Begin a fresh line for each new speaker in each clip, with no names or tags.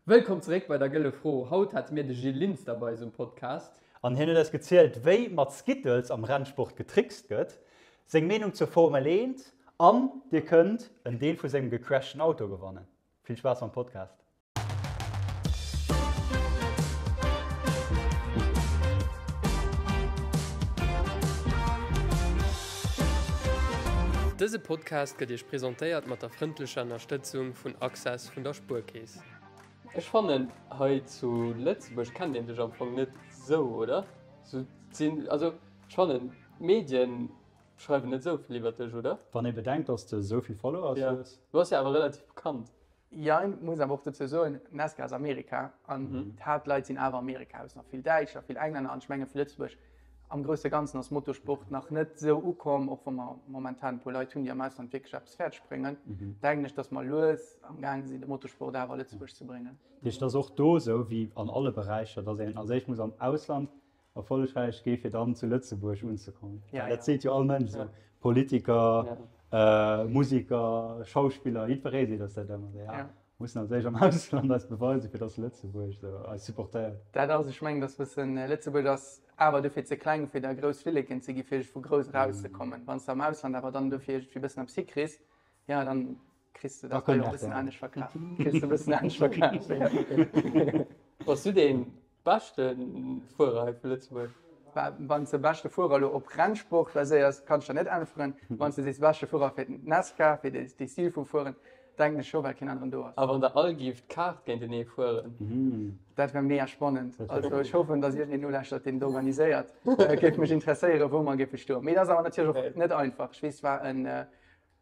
Wëllkomm zeréck bei der Gëlle Fro. Haut hate mir de Gilles Lintz bei eis um Podcast.
An hien huet eis gezielt, wéi mat Skittles am Rennsport getrickst gëtt, seng Meenung zur Formel 1 an dir kënnt en Deel vu sengem gecrashten Auto gewannen. Vill Spaass mam Podcast!
Dëse Podcast gëtt Iech presentéiert mat der frëndlecher Ënnerstëtzung vun Access vun der Spuerkeess. Ech fannen hei zu Lëtzebuerg kennt een dech am Fong net sou, oder? Sou sinn, also ech fannen d'Medien schreiwen net sou vill iwwer dech, oder?
Wann ee bedenkt, dass de sou vill Followers hues.
Du bass jo awer relativ bekannt.
Jein, muss awer och dozou soen, Nesca ass Amerika an d'Haaptleit sinn awer Amerika aus, nach vill Däitscher, vill Englänner an ech menge fir Lëtzebuerg am grousse Ganzen ass Motorsport nach net esou ukomm, och wa mer momentan e puer Leit hunn, déi am Ausland wierklech eppes fäerdeg bréngen, denken ech, datt mer lues am gaange sinn, de Motorsport awer a Lëtzebuerg ze bréngen.
Dat heescht, et ass och do esou wéi an alle Beräicher, datt een als éischt muss am Ausland Erfollegräich gi fir dann zu Lëtzebuerg unzekommen. Ja, dat seet jo all Mënsch esou. Politiker, Museker, Schauspiller, jiddweree seet eis dat ëmmer. Ja, mussen als éischt am Ausland eis beweisen, fir datt Lëtzebuerg esou eis supportéiert.
Dat ass, ech mengen, datt bëssen, Lëtzebuerg ass awer dofir ze kleng, fir da grouss Flilleken ze gi fir vu grouss erauszekommen. Wann s de am Ausland awer dann dofir iergendwéi bëssen eppes hikriss, ja dann kriss de dat hei och e bëssen anescht verkaf. Kriss de e bëssen anescht verkaf,
ja. Bass du deen Beschte Fuerer hei vu Lëtzebuerg?
Wann s de beschte Fuerer elo op Rennsport baséiers, kann ech der net äntweren. Wann s de sees beschte Fuerer fir d'NASCAR, fir dee Stil vum Fueren, denken ech scho, well keen aneren do ass.
A wann der all gift Kart géintenee fueren?
Dat wär mega spannend. Also ech hoffen, datt iergendeen nolauschtert, deen et organiséiert. Et géif mech interesséieren, wou mer géife stoen. Mee et ass awer natierlech och net einfach. Ech weess, et war en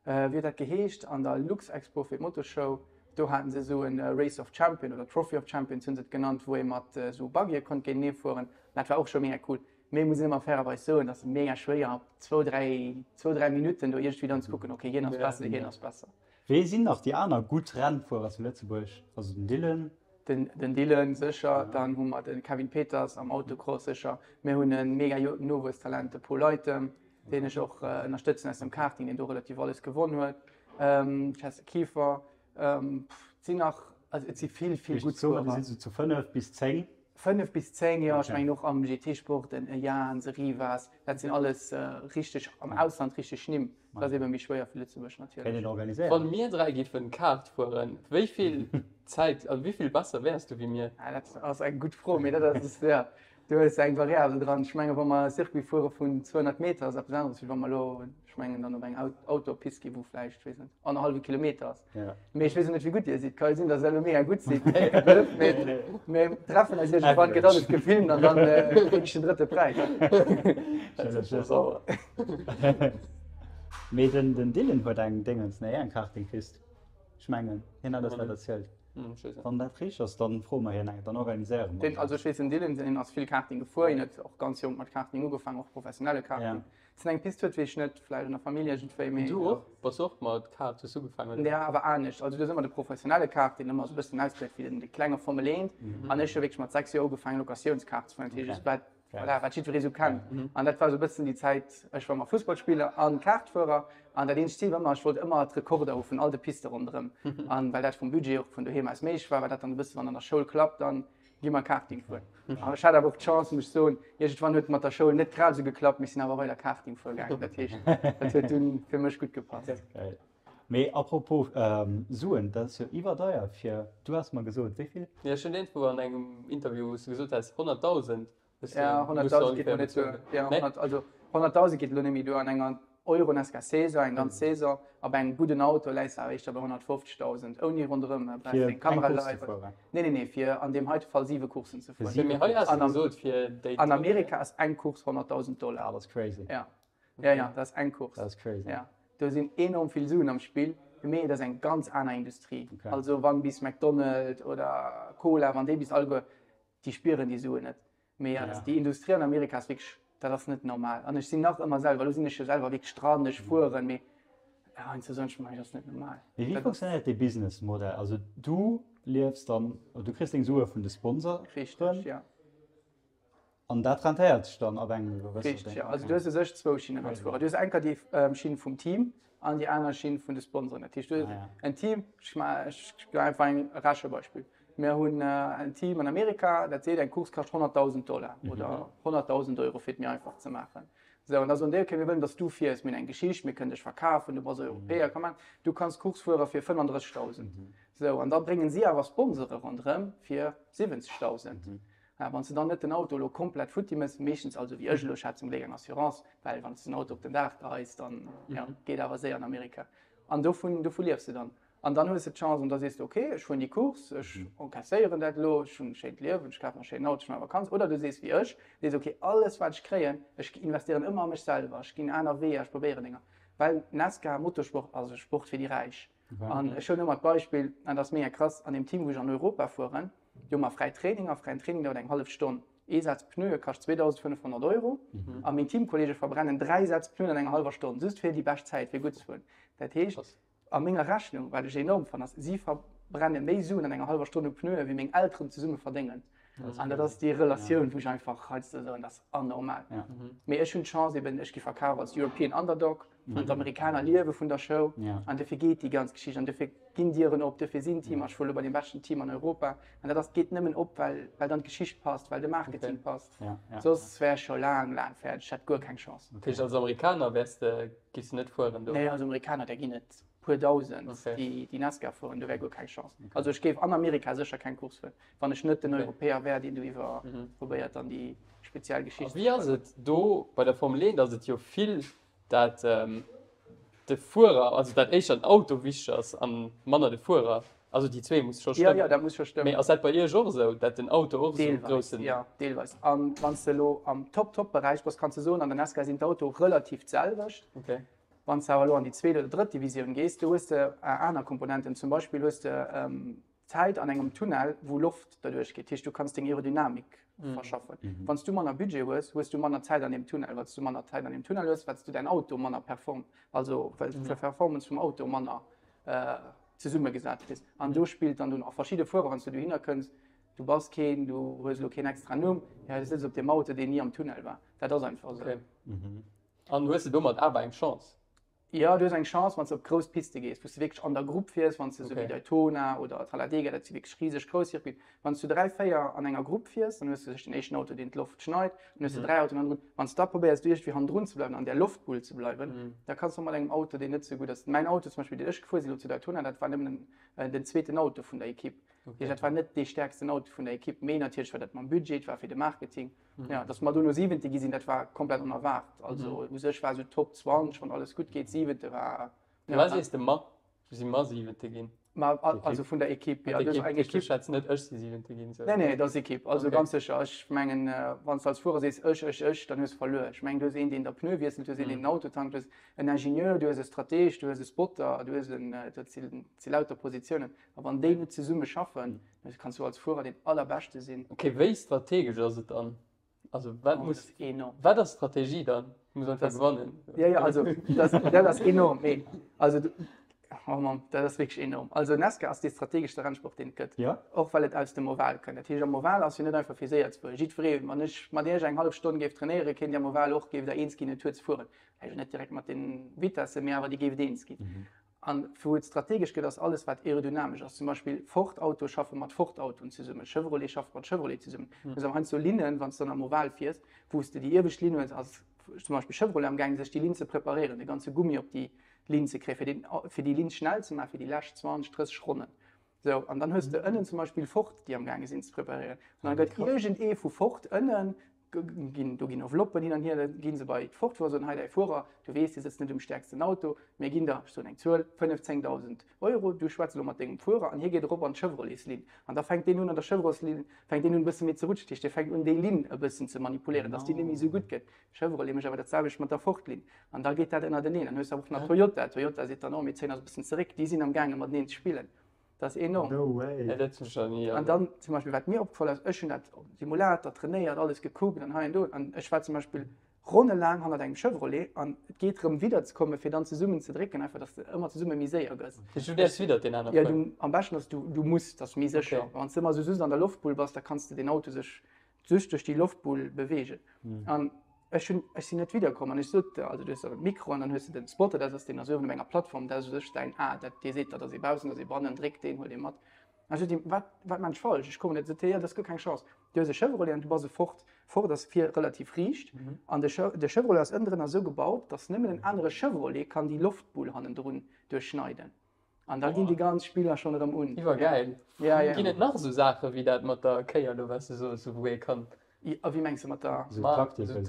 Wéi huet dat geheescht? An der Luxexpo fir d'Motoshow, do haten se esou en Race of Champion oder Trophy of Champions hunn se et genannt, wou ee mat esou Buggyë konnt géintenee fueren. Dat war och scho mega cool. Mee muss een ëmmer fairerweis soen, dat ass mega schwéier op zwou, dräi, zwou, dräi Minutten do iergendwéi dann ze kucken, okay, hien ass besser, hien ass besser.
Wee sinn nach déi aner gutt Rennfuerer zu Lëtzebuerg? Also den Dylan?
Den, den Dylan sécher, dann hu mer de Kevin Peters am Autocross sécher. Mir hunn e mega Nowuesstalent, de Paul Leytem. deen ech och ënnerstëtzen aus dem Karting, deen do relativ alles gewonn huet, Chester Kieffer, et sinn nach, also et si vill, vill gutt
Fuerer. Déi sinn sou zu 5 bis 10?
5 bis 10, jo. Ech mengen och am GT-Sport, en Jans, e Rivas, dat sinn alles richteg, am Ausland richteg Nimm. Dat ass ebe méi schwéier fir Lëtzebuerg natierlech.
Kéint een organiséieren.
Wann mir 3 giffen Kart fueren, wéi vill Zäit, also wéi vill besser wäers du wéi mir?
Dat ass eng gutt Fro, mee dat ass, jo. Do hues de eng Variabel dran. Ech mengen, wa mer e Circuit fuere vun 200 Meter, ass eppes aneres, wéi wa mer elo, ech mengen, dann op eng Outdoor-Pist ginn, wou vläicht, ech weess net, annerhallwe Kilometer ass. Mee ech weess och net, wéi gutt Dir sidd. Ka jo sinn, datt Der elo mega gutt sidd. Mee mir treffen eis iergendwann, gëtt alles gefilmt an dann kréien ech den drëtte Präis.
Mee den Dylan huet eng Déngens, nee, eng Kartingpist. Ech mengen, hien hat eis dat erzielt. Wann dat richteg ass, dann froe mer hien eng, dann organiséiere mer
dat. Also ech weess, den Dylan, deen ass vill Karting gefuer, hien huet och ganz jonk mat Karting ugefaangen, och professionelle Karting. Dass en eng Pist huet, weess ech net, vläicht an der Famill iergendwéi, mee.
Du och? Bass och mat Kart, hues du ugefaangen,
oder? Jo, awer anescht. Also du hues ëmmer de professionelle Kart, deen ëmmer esou e bëssen ausgesäit wéi den de klenge Formel 1. An ech hu wierklech mat 6 Joer ugefaangen, Locatiounskart ze fueren, dat heescht, ech war Voilà, wat jiddweree sou kennt. An dat war sou e bëssen déi Zäit, ech war ëmmer Fussballspiller an Kaartfuerer an dat eenzegt Zil war ëmmer, ech wollt ëmmer d'Rekorder hu vun all de Piste ronderëm. An well dat vum Budget och vun doheem aus méiglech war, war dat dann e bësse wann an der Schoul klappt, dann gi mer Karting fueren. An ech hat awer och d'Chance, muss ech soen, iergendwann huet et mat der Schoul net grad esou geklappt, mee ech sinn awer weider Karting fuere gaangen. Dat heescht, dat huet dunn fir mech gutt gepasst.
Geil. Mee apropos Suen, dat ass jo iwwerdeier fir, du has mer gesot, wéi vill?
Jo, ech hunn iergendwou an engem Interview, wou s du gesot häss, 100.000
hues du, Ja, muss du 100.000 geet elo net duer. Ja, 100, also 100.000 geet elo net méi duer. An enger Euronascar Saison, eng ganz Saison, a bei engem gudden Auto läis de awer éischter bei 150.000, ouni ronderëm, brauchs
Fir deng eng Course ze Kameraleit. fueren?
Nee, nee, nee, fir an deem heite Fall siwe Coursen ze
Fir fueren. Mee hei has du gesot, fir
déi An Amerika ass eng Course 100.000 Dollar.
Dat ass crazy.
Ja. Ja, ja, dat ass eng Course.
Dat ass crazy.
Ja. Do sinn enorm vill Suen am Spill, mee et ass eng ganz aner Industrie. Okay. Also wann bis McDonald oder Cola, wann déi bis alleguer, déi spieren déi Suen net. Mee ja, ja. déi Industrie an Amerika ass wierklech, dat ass net normal. An ech sinn nach ëmmer selwer, lo sinn ech jo selwer wierklech dran, ech fueren, mee ja, heiansdo soen ech mer, dat ass net normal.
Mee wéi funktionéiert dee Businessmodell? Also du liefs dann, du kriss deng Sue vun de Sponsoren.
Richteg, ja.
An dat rentéiert sech dann ab engem
gewëssenen Richteg, jo. Also du hues u sech zwou Schinnen als Fuerer. Du hues enker déi Schinn vum Team an déi aner Schinn vun de Sponsoren. Dat heescht, du hues en Team, ech ginn einfach eng Rechebeispill. Mir hunn en Team an Amerika, dat seet, eng Course kascht 100.000 Dollar oder 100.000 Euro, fir et méi einfach ze maachen. Sou, an da soen déi, okay, mir wëllen, datt s du fiers, mir hunn eng Geschicht, mir kënnen dech verkafen, du bass Europäer, komm maan, du kanns d'Course fuere fir 35.000. Sou, an da bréngen si awer Sponsore ronderëm fir 70.000. Mä wann s de dann net den Auto elo komplett futti méchs, meeschtens, also wéi ech elo, ech hat zum Gléck eng Assurance, well wann s de den Auto op den Daach geheis, dann, ja, geet awer séier an Amerika. An dovun, dovu liefs de dann. An dann hues de d'Chance an da sees de, ok, ech fueren déi Course, ech encasséieren dat elo, ech hunn e schéint Liewen, ech kafe mer e schéinen Auto, ech maache Vakanz. Oder du sees wéi ech, sees, ok, alles wat ech kréien, ech investéieren ëmmer a mech selwer, ech ginn aner Weeër, ech probéieren Dénger. Well NASCAR, Motorsport ass e Sport fir déi Räich. An ech hunn ëmmer d'Beispill, an dat ass mega krass, an deem Team wou ech an Europa fueren, do hu mer fräi Traininger, fräien Training dauert eng hallef Stonn. Ee Saz Pneue kascht 2.500 Euro a meng Teamkolleege verbrennen 3 Sätz Pneuen an enger hallwer Stonn, just fir déi bescht Zäit, fir gutt ze fueren. Dat heescht, A menger Rechnung, wat ech enorm fannen, ass, si verbrenne méi Suen an enger hallwer Stonn u Pneuen, wéi meng Elteren zesumme verdéngen. An dat ass déi Relatioun, wou ech einfach heiansdo soen, dat ass anormal. Mee ech hunn d'Chance eben, ech gi verkaf als European Underdog an d'Amerikaner liewe vun der Show an dofir geet déi ganz Geschicht an dofir ginn Dieren op, dofir sinn Teamer, ech fuere lo bei deem beschten Team an Europa an dat ass, geet nëmmen op, well, well dann d'Geschicht passt, well de Marketing passt. Soss wär ech scho laang, laang fäerdeg, ech hätt guer keng Chance.
Dat heescht, als Amerikaner wäers de Giffs de net fueren
do? Nee, als Amerikaner, där ginn et puer dausend, okay. déi, déi NASCAR fueren, do wär guer keng Chance. Okay. Also ech géif an Amerika sécher keng Course fueren, wann ech net den okay. Europäer wär, deen do iwwer mhm. probéiert dann déi speziell Geschicht.
Wéi ass et do bei der Formel 1, ass et jo vill dat ähm, de Fuerer, also dat éischter den Auto wichteg ass an manner de Fuerer. Also déi zwee muss scho
stëmmen. Ja, ja, dat muss scho stëmmen.
Mee ass dat bei Iech och esou, dat den Auto och esou
groussen. Ja, deelweis. An wann s de elo am Top-Top-Beräich bass, kanns de soen, an der NASCAR sinn d'Autoe relativ d'selwecht.
Okay.
Wann s de awer elo an déi zweet oder drëtt Divisioun gees, do hues de aner Komponenten. Zum Beispill hues de Zäit an engem Tunnel, wou Loft derduerch geet. Dat heescht, du kanns deng Aerodynamik verschaffen. Wann s du manner Budget hues, hues du manner Zäit an deem Tunnel. Wat s du manner Zäit an deem Tunnel hues, wat s du däin Auto manner performt, also well d'Performance vum Auto manner zesummegesat kriss. An do spillt dann dunn och verschidde Fuerer, wann s du dohinner kënns, du bass keen, du hues elo keen extra Numm, ja, du sëtz op deem Auto, deen ni am Tunnel war. Dat ass einfach esou.
Okay. An hues de domat awer eng Chance?
Jo, du hues eng Chance, wann s de op grouss Piste gees, wou s de wierklech an der Grupp fiers, wann s de esou wéi Daytona oder Talladega, dat si wierklech riseg grouss Circuiten, wann s du 3, 4 an enger Grupp fiers, dann hues du sech den éischten Auto, deen d'Loft schneit, dann hues du 3 Autoen hannendrun. Wann s du da probéiers, du iergendwéi hannendrun ze bleiwen, an där Loftbull ze bleiwen, da kanns du och mat engem Auto, deen net esou gutt ass. Mäin Auto zum Beispill, deen ech gefuer sinn elo zu Daytona, dat war nëmmen den zweeten Auto vun der Ekipp. Dat heescht, dat war net dee stäerksten Auto vun der Ekipp, mee natierlech war dat mam Budget, et war fir de Marketing. Ja, dass mer dono Siwente gi sinn, dat war komplett onerwaart. Also u sech war esou Top 20, wann alles gutt geet, Siwente war.
Firwat sees de mer? Si mer Siwente ginn?
Ma also vun der Ekipp,
ja. D'Ekipp, eng Ekipp. Ech schwätzen net ech si Siwente ginn.
Sou. Nee, nee, dat ass Ekipp. Also ganz sécher. Ech mengen, wann s de als Fuerer sees ech, ech, ech, dann hues de verluer. Ech mengen, du hues een, deen der Pneu wiesselt, du hues een, deen den Auto tankt, du hues en Ingenieur, du hues e Strateg, du hues e Spotter, du hues en, dat si lauter Positiounen. A wann déi net zesumme schaffen, da kanns du als Fuerer deen allerbeschte sinn.
Ok, wéi strategesch ass et dann? Also wat muss,
enorm.
Wat ass Strategie dann? Du muss einfach gewannen.
Ja, ja, also das, dat ass enorm. Mee, also, oh Mann, dat ass wierklech enorm. Also NASCAR ass dee strategeschste Rennsport, deen et gëtt.
Ja.
Och well et aus dem Oval kënnt. Dat heescht, am Oval ass jo net einfach fir séier ze fueren. Jiddweree, wann ech mat iech eng hallef Stonn géif trainéieren, kéint Dir am Oval och, géift Der eens ginn, en Tour ze fueren. Vläicht net direkt mat den Vitessen, mee awer Dir géift eens ginn. An wou et strategesch gëtt, ass alles wat aerodynamesch ass. Zum Beispill Ford-Autoe schaffe mat Ford-Autoen zesummen, Chevrolet schafft mat Chevrolet zesummen. Du hues awer heiansdo Linnen, wann s de dann am Oval fiers, wou s de déi iewescht Linn hues, ass zum Beispill Chevrolet am gaang sech déi Linn ze preparéieren, de ganze Gummi op déi Linn ze kréien, fir deen, fir déi Linn schnell ze maachen, fir déi lescht 20, 30 Ronnen. Sou, an dann hues de ënnen zum Beispill Ford, déi am gaange sinn ze preparéieren. An da gëtt iergendee vu Ford ënnen, ginn, do ginn Enveloppen hin an hier, da gi se bei d'Ford-Fuerer, soen, hei däi Fuerer, du weess, dee sëtzt net um stäerksten Auto, mir ginn der, ech soen eng Zuel, 15.000 Euro, du schwätz elo mat dengem Fuerer an hie geet erop an d'Chevrolets-Linn. An da fänkt deen un an der Chevrolets-Linn, fänkt deen un e bësse méi ze rutschen, dat heescht, dee fänkt un déi Linn e bëssen ze manipuléieren, dass déi net méi esou gutt gëtt. Chevrolet mécht awer dat selwecht mat der Ford-Linn. An da geet dat ënnerteneen. Dann hues de awer och nach Toyota. Toyota seet dann, oh, mir zéien eis e bëssen zeréck. Déi sinn am gaange mateneen ze spillen. Dat ass enorm.
No way.
Ja, dat hunn ech nach ni.
An dann zum Beispill, wat mir opgefall ass, ech hunn dat op Simulator trainéiert, alles gekuckt an hei an do. An ech war zum Beispill ronnelaang hannert engem Chevrolet an et geet drëm widderzekommen, fir dann zesummen ze drécken, einfach dass de ëmmer zesumme méi séier gëss.
Du däerfs widder deen anere
fueren? Ja, du, am beschten ass du, du muss, dat ass méi sécher. Okay. Wann s de ëmmer esou just an der Loftbull bass, da kanns de den Auto sech sech duerch déi Loftbull beweegen. Mm. An ech hunn ech sinn net wiederkomm an ech sot also du hues de Mikro an dann hues du den Spotter, dat ass deen ass uewen op enger Plattform, dat ass u sech däin A, dat dee seet der, datt ee baussen, datt ee bannen, dréck deen, huel dee mat. An ech sot him, wat, wat maan ech falsch? Ech kommen net. Sot hie, jo, dat ass guer keng Chance. Du hues e Chevrolet an du bass e Ford. Ford ass vir relativ riicht an de de Chevrolet ass ënnendrënner esou gebaut, datt nëmmen en anere Chevrolet kann déi Loftbull hannendrun duerchschneiden. An da ginn déi ganz Spiller schonn erëm un.
Iwwergäil.
Ja, ja.
Ginn et nach esou Saache wéi dat mat der Kéier do, wat s du soos, wou ee kann.
A wéi mengs de mat der?
Esou Taktiken.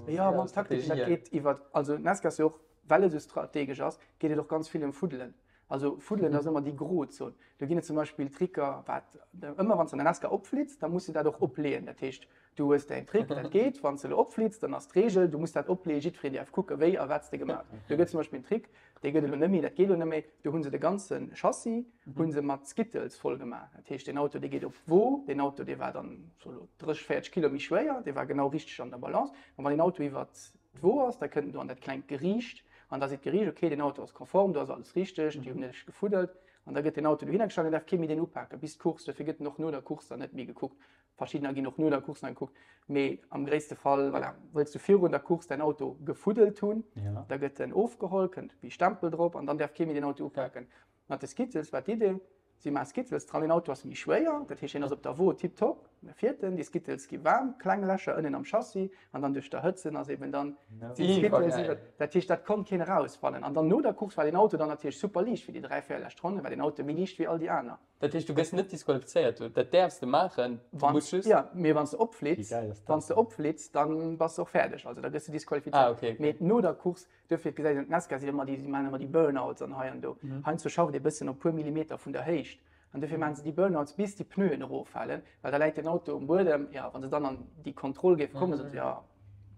Jo, mam Taktiken, dat geet iwwer, also NASCAR ass jo och, well et esou strategesch ass, geet et och ganz vill ëm Fuddelen. Also Fuddelen ass ëmmer déi Grozon. Do ginn et zum Beispill Tricker, wat ëmmer wann s de an der NASCAR opflitts, da muss de dat och opleeën. Dat heescht, du hues däin Trick, dat geet, wann s de elo opflitts, dann ass d'Reegel, du muss dat opleeën, jiddwereen däerf kucken, wéi a wat s de gemaach hues. Do gëtt zum Beispill en Trick, dee gëtt elo net méi, dat geet elo net méi, do hu se de ganze Chassis hu se mat Skittles voll gemaach. Dat heescht, deen Auto, dee geet op d'Wo, deen Auto, dee war dann so elo 30, 40 Kilo méi schwéier, dee war genau richteg an der Balance. An wann deen Auto iwwert d'Wo ass, da kënnt en do an dat klengt Geriicht an da seet d'Geriicht, okay, deen Auto ass konform, do ass alles richteg, déi hunn net gefuddelt. An da gëtt deen Auto dohinner gestallt an däerf kee méi deen upaken bis d'Course. Dofir gëtt en och no der Course dann net méi gekuckt. Verschiddener ginn och no der Course nach gekuckt, mee am gréisste Fall, voilà, wëlls du virun der Course däin Auto gefuddelt hunn, da gëtt en ofgeholl, kënnt wéi Stempel drop an dann däerf kee méi deen Auto upaken. Mat de Skittles war d'Idee, si maache Skittles dran, deen Auto ass méi schwéier, dat heescht, hien ass op der Wo tiptop, da fiert en, déi Skittles gi waarm, kleng Lächer ënnen am Chassis an dann duerch d'Erhëtzen ass eben dann déi Skittles iwwer, dat heescht, dat konnt keen erausfannen. An dann no der Course war deen Auto dann natierlech super liicht, fir déi 3, 4 lescht Ronnen war deen Auto méi liicht wéi all déi aner.
Dat heescht, du gëss net disqualifizéiert, du, dat däerfs de maachen, du muss just.
Jo, mee wann s de opflitts, wann s de opflitts, dann bass de och fäerdeg, also da gëss de disqualifizéiert.
Ah, okay, okay.
Mee no der Course, duerfir gesäit een, d'NASCAR sinn ëmmer déi, si maachen ëmmer déi Burnouts an hei an do. Heiansdo schafft ee bëssen op puer Millimeter vun der Héicht an duerfir maachen se déi Burnouts bis déi Pneuen eroffalen, well da läit den Auto um Buedem, jo, wa se dann an déi Kontroll géife kommen, soen se, jo,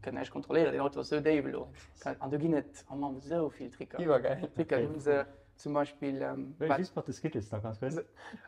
kënnt näischt kontrolléieren, deen Auto ass esou déif elo. An do ginn et, oh Mann, esou vill Tricker.
Iwwergäil.
Tricker, do hu se Zum Beispill.
Ähm, Wéi, just mat de Skittles nach ganz kuerz.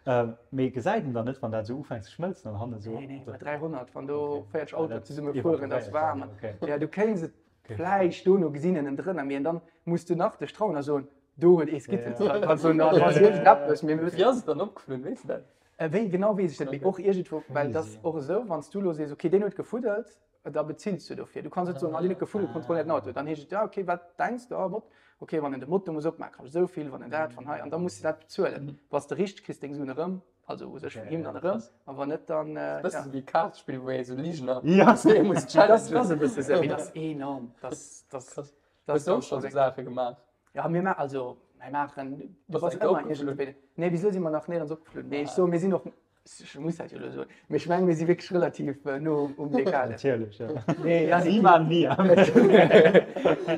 Ähm, mee gesäit en dann net, wann dat esou ufänkt ze schmëlzen an hannen esou?
Nee, nee, bei 300, wann do 40 Autoen zesumme fueren, dat ass waarm. Okay. Ja, du kéints et vläicht dono gesinn ënnendrënner, mee dann muss du nach dech trauen a soen, do huet ee Skittles dran. Kannst soen, dat ass iergendeppes, mee mir
Wéi ass et dann opgeflunn, weess de dat?
Wéi genau weess ech net, mee och iergendwou, well dat ass och esou, wann s du elo sees, okay, deen huet gefuddelt, da bezills du dofir. Du kanns net soen, ah, deen huet gefuddelt, kontrolléiert den Auto. Dann heescht et, ja, okay, wat denks du? Ah, Mot, okay, wann en de Motor muss opmaachen, kascht esou vill, wann en dat, wann hei, an da muss du dat bezuelen. Bass de richteg, kriss deng Suen erëm, also u sech vun him dann erëm, a wann net, dann,
ja. Bësse sou wéi Kaartspill, wou ee sou Ligener
Ja.
muss
Dat ass, ass e bësse sou, mee dat ass enorm. Dat ass, dat ass,
Krass. Dat Hues du och scho sou Saache gemaach?
Ja, mir maachen, also, mir maachen, du
Bass
bass
eng Kéier
ëmmer
opgeflunn?
iergendwéi, nee, bis elo si mer nach néierens opgeflunn, mee ech soen, mir sinn och, ech muss dat jo elo soen, mee ech mengen, mir si wierklech relativ no um Legalen.
Natierlech, jo.
Nee, ja,
Si maachen ni.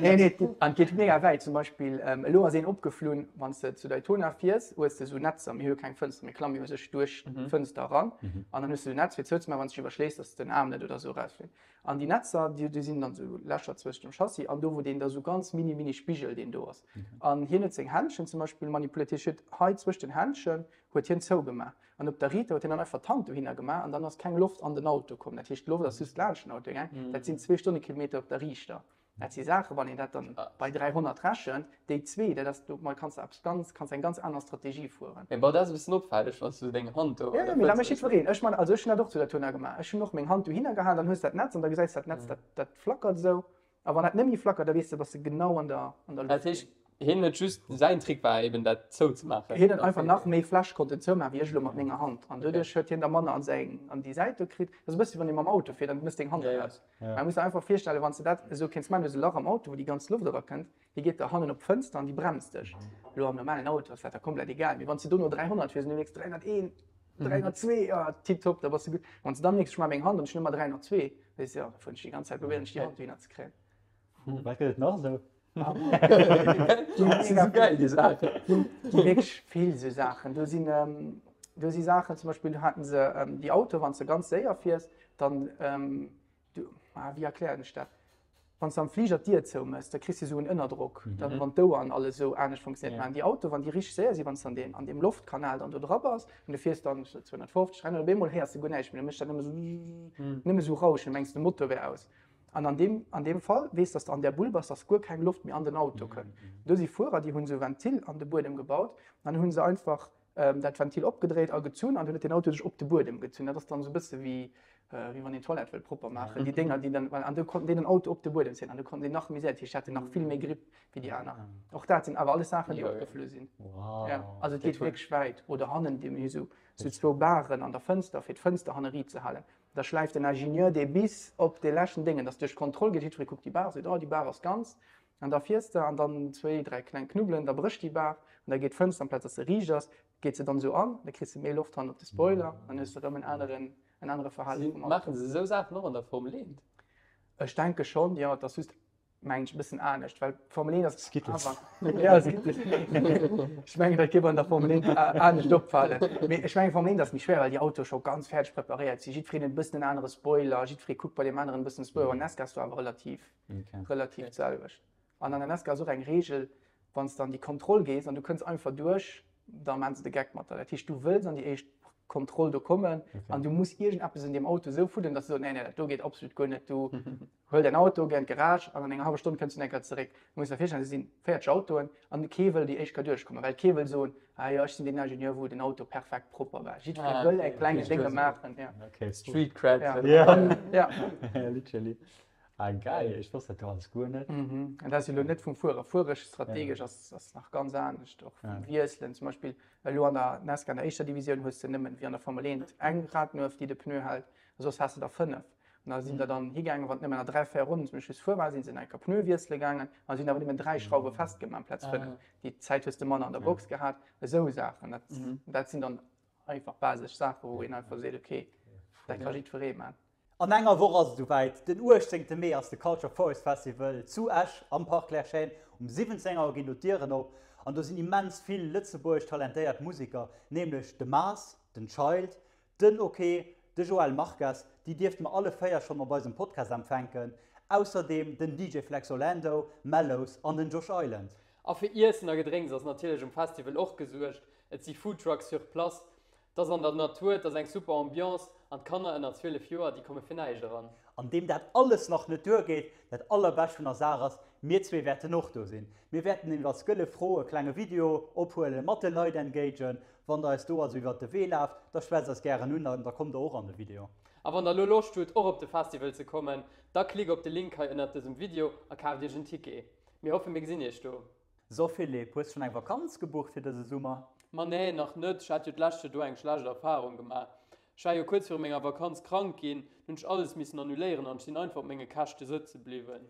Nee, nee, et geet, an et geet mega wäit. Zum Beispill, elo ass een opgeflunn, wann s de zu Daytona fiers, hues de esou Netzer, mir hu jo keng Fënster, mir klamme jo u sech duerch d'Fënster eran, an dann hues de esou Netz fir zouzemaachen, wann s de dech iwwerschléis, dass den Aarm net oder esou erausflitt. An déi Netzer, déi, déi sinn dann esou Lächer zwëscht dem Chassis an do, wou deen da esou ganz mini, mini Spigel, deen do ass. An hien huet seng Händschen zum Beispill manipuléiert. Hie huet hei zwëscht den Händschen huet hien zougemaach. An op der Riiter huet hien dann einfach d'Hand dohinner gemaach an dann ass keng Loft an den Auto komm. Dat heescht, d'Loft ass just laanscht den Auto gaang. Dat sinn zwee Stonnekilometer op der Riichter. Dat si Saachen, wann een dat dann bei 300 rechent, déi zwee, dat ass, do kanns de eppes ganz, kanns eng ganz aner Strategie fueren.
Mee bon, dat ass e bëssen opfälleg, wann s du deng Hand do.
Jo, jo, mee dat mécht jiddwereen. Ech man, also ech hunn dat och zu der Tournée gemaach. Ech hunn och meng Hand dohinner gehalen, dann hues de dat Netz an da gesäis de dat Netz, dat, dat flackert esou. A wann dat net méi flackert, da weess de, bass de genau an der, an der
Luucht. Dat heescht, hien huet just, säin Trick war eben dat zouzemaachen.
Hien huet einfach nach méi Fläch konnten zoumaachen, wéi ech elo mat menger Hand. An doduerch huet hien da manner an säin, an déi Säit do kritt. Dat ass e bëssi, wann ee mam Auto fiert an du méchs deng Hand eraus. Mä muss der einfach virstellen, wann s de dat esou kéints maachen, du hues e Lach am Auto, wou déi ganz Loft erakënnt, déi geet da hannen op d'Fënster an déi bremst dech. Elo am normalen Auto ass dat da komplett egal, mee wann s de dono 300 fiers an du mierks 301, 302, ah tiptop, da bass de gutt. Wann s de dann mierks, ech maache meng Hand an ech hunn ëmmer 302, da sees de, jo, da fueren ech déi ganz Zäit, probéieren ech déi Hand dohinner ze kréien.
Wat gëtt et nach esou?
Dat si sou geil, déi Saachen.
Gi wierklech vill esou Saachen. Do sinn, do si Saachen, zum Beispill do haten se déi Autoe, wann s de ganz séier fiers, dann, du, ah, wéi erklären ech dat? Wann s de am Fliger d'Dier zoumëss, da kriss de esou en Ënnerdrock, dann, wann d'Ouer an alles esou anescht funktionéiert. Mä déi Autoe, wann déi richteg séier sinn, wann s de an deem, an deem Loftkanal dann do dra bass an du fiers dann 250, 300, op eemol héiers de guer näischt méi, da mécht dat nëmme esou, nëmme esou Rauschen, du mengs de Motor wär aus. An an deem, an deem Fall weess, dass de an där Bull bass, dass guer keng Loft méi an den Auto kënnt. Do si Fuerer, déi hunn esou Ventil an de Buedem gebaut, an dann hu se einfach. dat Ventil opgedréit a gezunn an dunn huet den Auto sech op de Buedem gezunn. Dat ass dann esou e bësse wéi wéi wann een d'Toilette wëll propper maachen, déi Dénger, déi dann, an du konnten déi den Auto op de Buedem zéien an du konnten déi nach méi séier, dat heescht, déi haten nach vill méi Gripp wéi déi aner. Och dat sinn awer alles Saachen, déi opgeflu sinn.
Wow.
Ja, also et geet wierklech wäit. Oder hannen, déi hu sou, sou zwou Baren an der Fënster, fir d'Fënster hanne riit ze halen. Da schläift den Ingenieur dee bis op dee leschten Déngen, dass duerch d'Kontroll geet, jiddweree kuckt déi Bar, seet, oh, déi Bar ass ganz. An da fiers de an dann zwéi, dräi kleng Knubbelen, da brécht déi Bar an da geet d'Fënster, amplaz dass se riicht ass, geet se dann esou an, da kriss de méi Loft hannen op de Spoiler, dann hues de erëm en aneren, en anere Verhale
vum Auto. Maachen se esou Saachen och an der Formel 1?
Ech denke schonn, jo. Et ass just, mengen ech, e bëssen anescht, well d'Formel 1 ass
Skittles.
awer, ja, Skittles. Ech mengen, dat géif an der Formel 1 anescht opfalen. Mee ech mengen, Formel 1 ass méi schwéier, well déi Autoe scho ganz fäerdeg preparéiert sinn. Jiddwereen huet e bëssen en anere Spoiler, jiddweree kuckt bei deem aneren e bëssen de Spoiler. An NASCAR ass do awer relativ, relativ d'selwecht. An an der NASCAR ass och eng Reegel, wann s de an déi Kontroll gees an du kënns einfach duerch, da maan se de Geck mat der. Dat heescht, du wëlls an déi éischt Kontroll do kommen an du muss iergendeppes un deem Auto esou fuddelen, dass se soen, nee, nee, dat do geet absolut guer net, du huel däin Auto, géi an d'Garage an an enger hallwer Stonn kënns du nach eng Kéier zeréck. Du muss der virstellen, et si 40 Autoen an kee wëll déi éischt Kéier duerchkommen, well kee wëll soen, ah jo, ech sinn deen Ingenieur, wou den Auto perfekt propper war. Jiddweree wëll e klenge Dénge maachen.
Street Cred.
Ja.
Literally. Ah geil, ech wosst dat do alles guer net.
Mhm. An dat ass jo elo net vum Fuere. Fueresch strategesch ass, ass nach ganz anescht. Och vum
Ja.
Wiesselen. Zum Beispill elo an der NASCAR an der éischter Divisioun hues de nëmmen, wéi an der Formel 1, eng Radnuef, déi de Pneu hält. A soss has de der 5. An da sinn der dann higaangen, wann nëmmen nach 3, 4 Ronnen zum Schluss fuer war, sinn se nach eng Kéier Pneu wiessele gaangen a sinn awer nëmmen 3 Schrauwe festgemaach amplaz 5. Déi Zäit hues de manner an der Box gehat. Esou Saachen. Dat, dat sinn dann einfach basesch Saachen, wou een einfach seet, okay, dat ka jiddweree man.
An enger Woch ass et esouwäit, Den 18 Mee ass de Culture Forest Festival zu Esch am Parc Lerschäin. Um 17 Auer ginn do d'Dieren op an do sinn immens vill lëtzebuergesch talentéiert Museker, nämlech de Maas, den Child, den Ok, de Joël Marques, déi dierfte mer alle 4 schonn op eisem Podcast empfänken, ausserdeem den DJ Flex Orlando, Mellows an den Josh Island.
A fir Iessen a Gedrénks ass natierlech um Festival och gesuergt, et si Foodtrucks sur place, 't ass an der Natur, 't ass eng super Ambiance an d'Kanner ënner 12 Joer, déi komme fir näischt eran.
An deem dat alles nach net duergeet, dat allerbescht vun der Saach ass, mir zwee wäerten och do sinn. Mir wäerten nämlech als gëlle Fro e klenge Video ophuelen, mat de Leit engagen. Wann der eis do also iwwert de Wee laaft, da schwätzt eis gären un an da kommt der och an de Video.
A wann der elo Loscht hutt och op de Festival ze kommen, da klick op de Link hei ënnert dësem Video a kaaft iech en Ticket. Mir hoffen mir gesinn iech do.
So Philippe, hues schon eng Vakanz gebucht fir dëse Summer?
Ma nee, nach net. Ech hat jo d'lescht Joer do eng schlecht Erfahrung gemaach. Ech war jo kuerz viru menger Vakanz krank ginn, dunn hunn ech alles missen annuléieren an ech sinn einfach op menge Käschte sëtze bliwwen.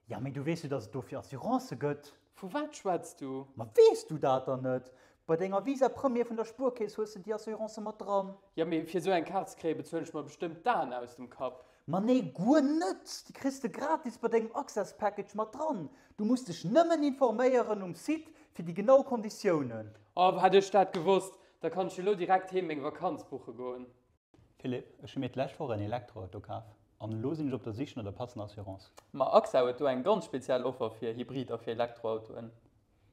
Ja, mee du weess jo, dass et dofir Assurancë gëtt.
Vu wat schwätz du?
Ma weess du dat dann net? Bei denger Visa Premier vun der Spuerkeess hues de déi Assurance mat dran.
Ja, mee fir esou eng Kaart ze kréien, bezuelen ech mer bestëmmt d'Aen aus dem Kapp.
Ma nee, guer net! Déi kriss de gratis bei dengem Access Package mat dran. Du muss dech nëmmen informéieren um Site fir déi genau Konditiounen.
Oh, hätt ech dat gewosst, da kann ech jo lo direkt heem meng Vakanz buche goen.
Philippe, ech hu mir d'lescht Woch en Elektroauto kaf an elo sinn ech op der Sich no der passender Assurance.
Ma AXA huet do eng ganz speziell Offer fir Hybrid a fir Elektroautoen.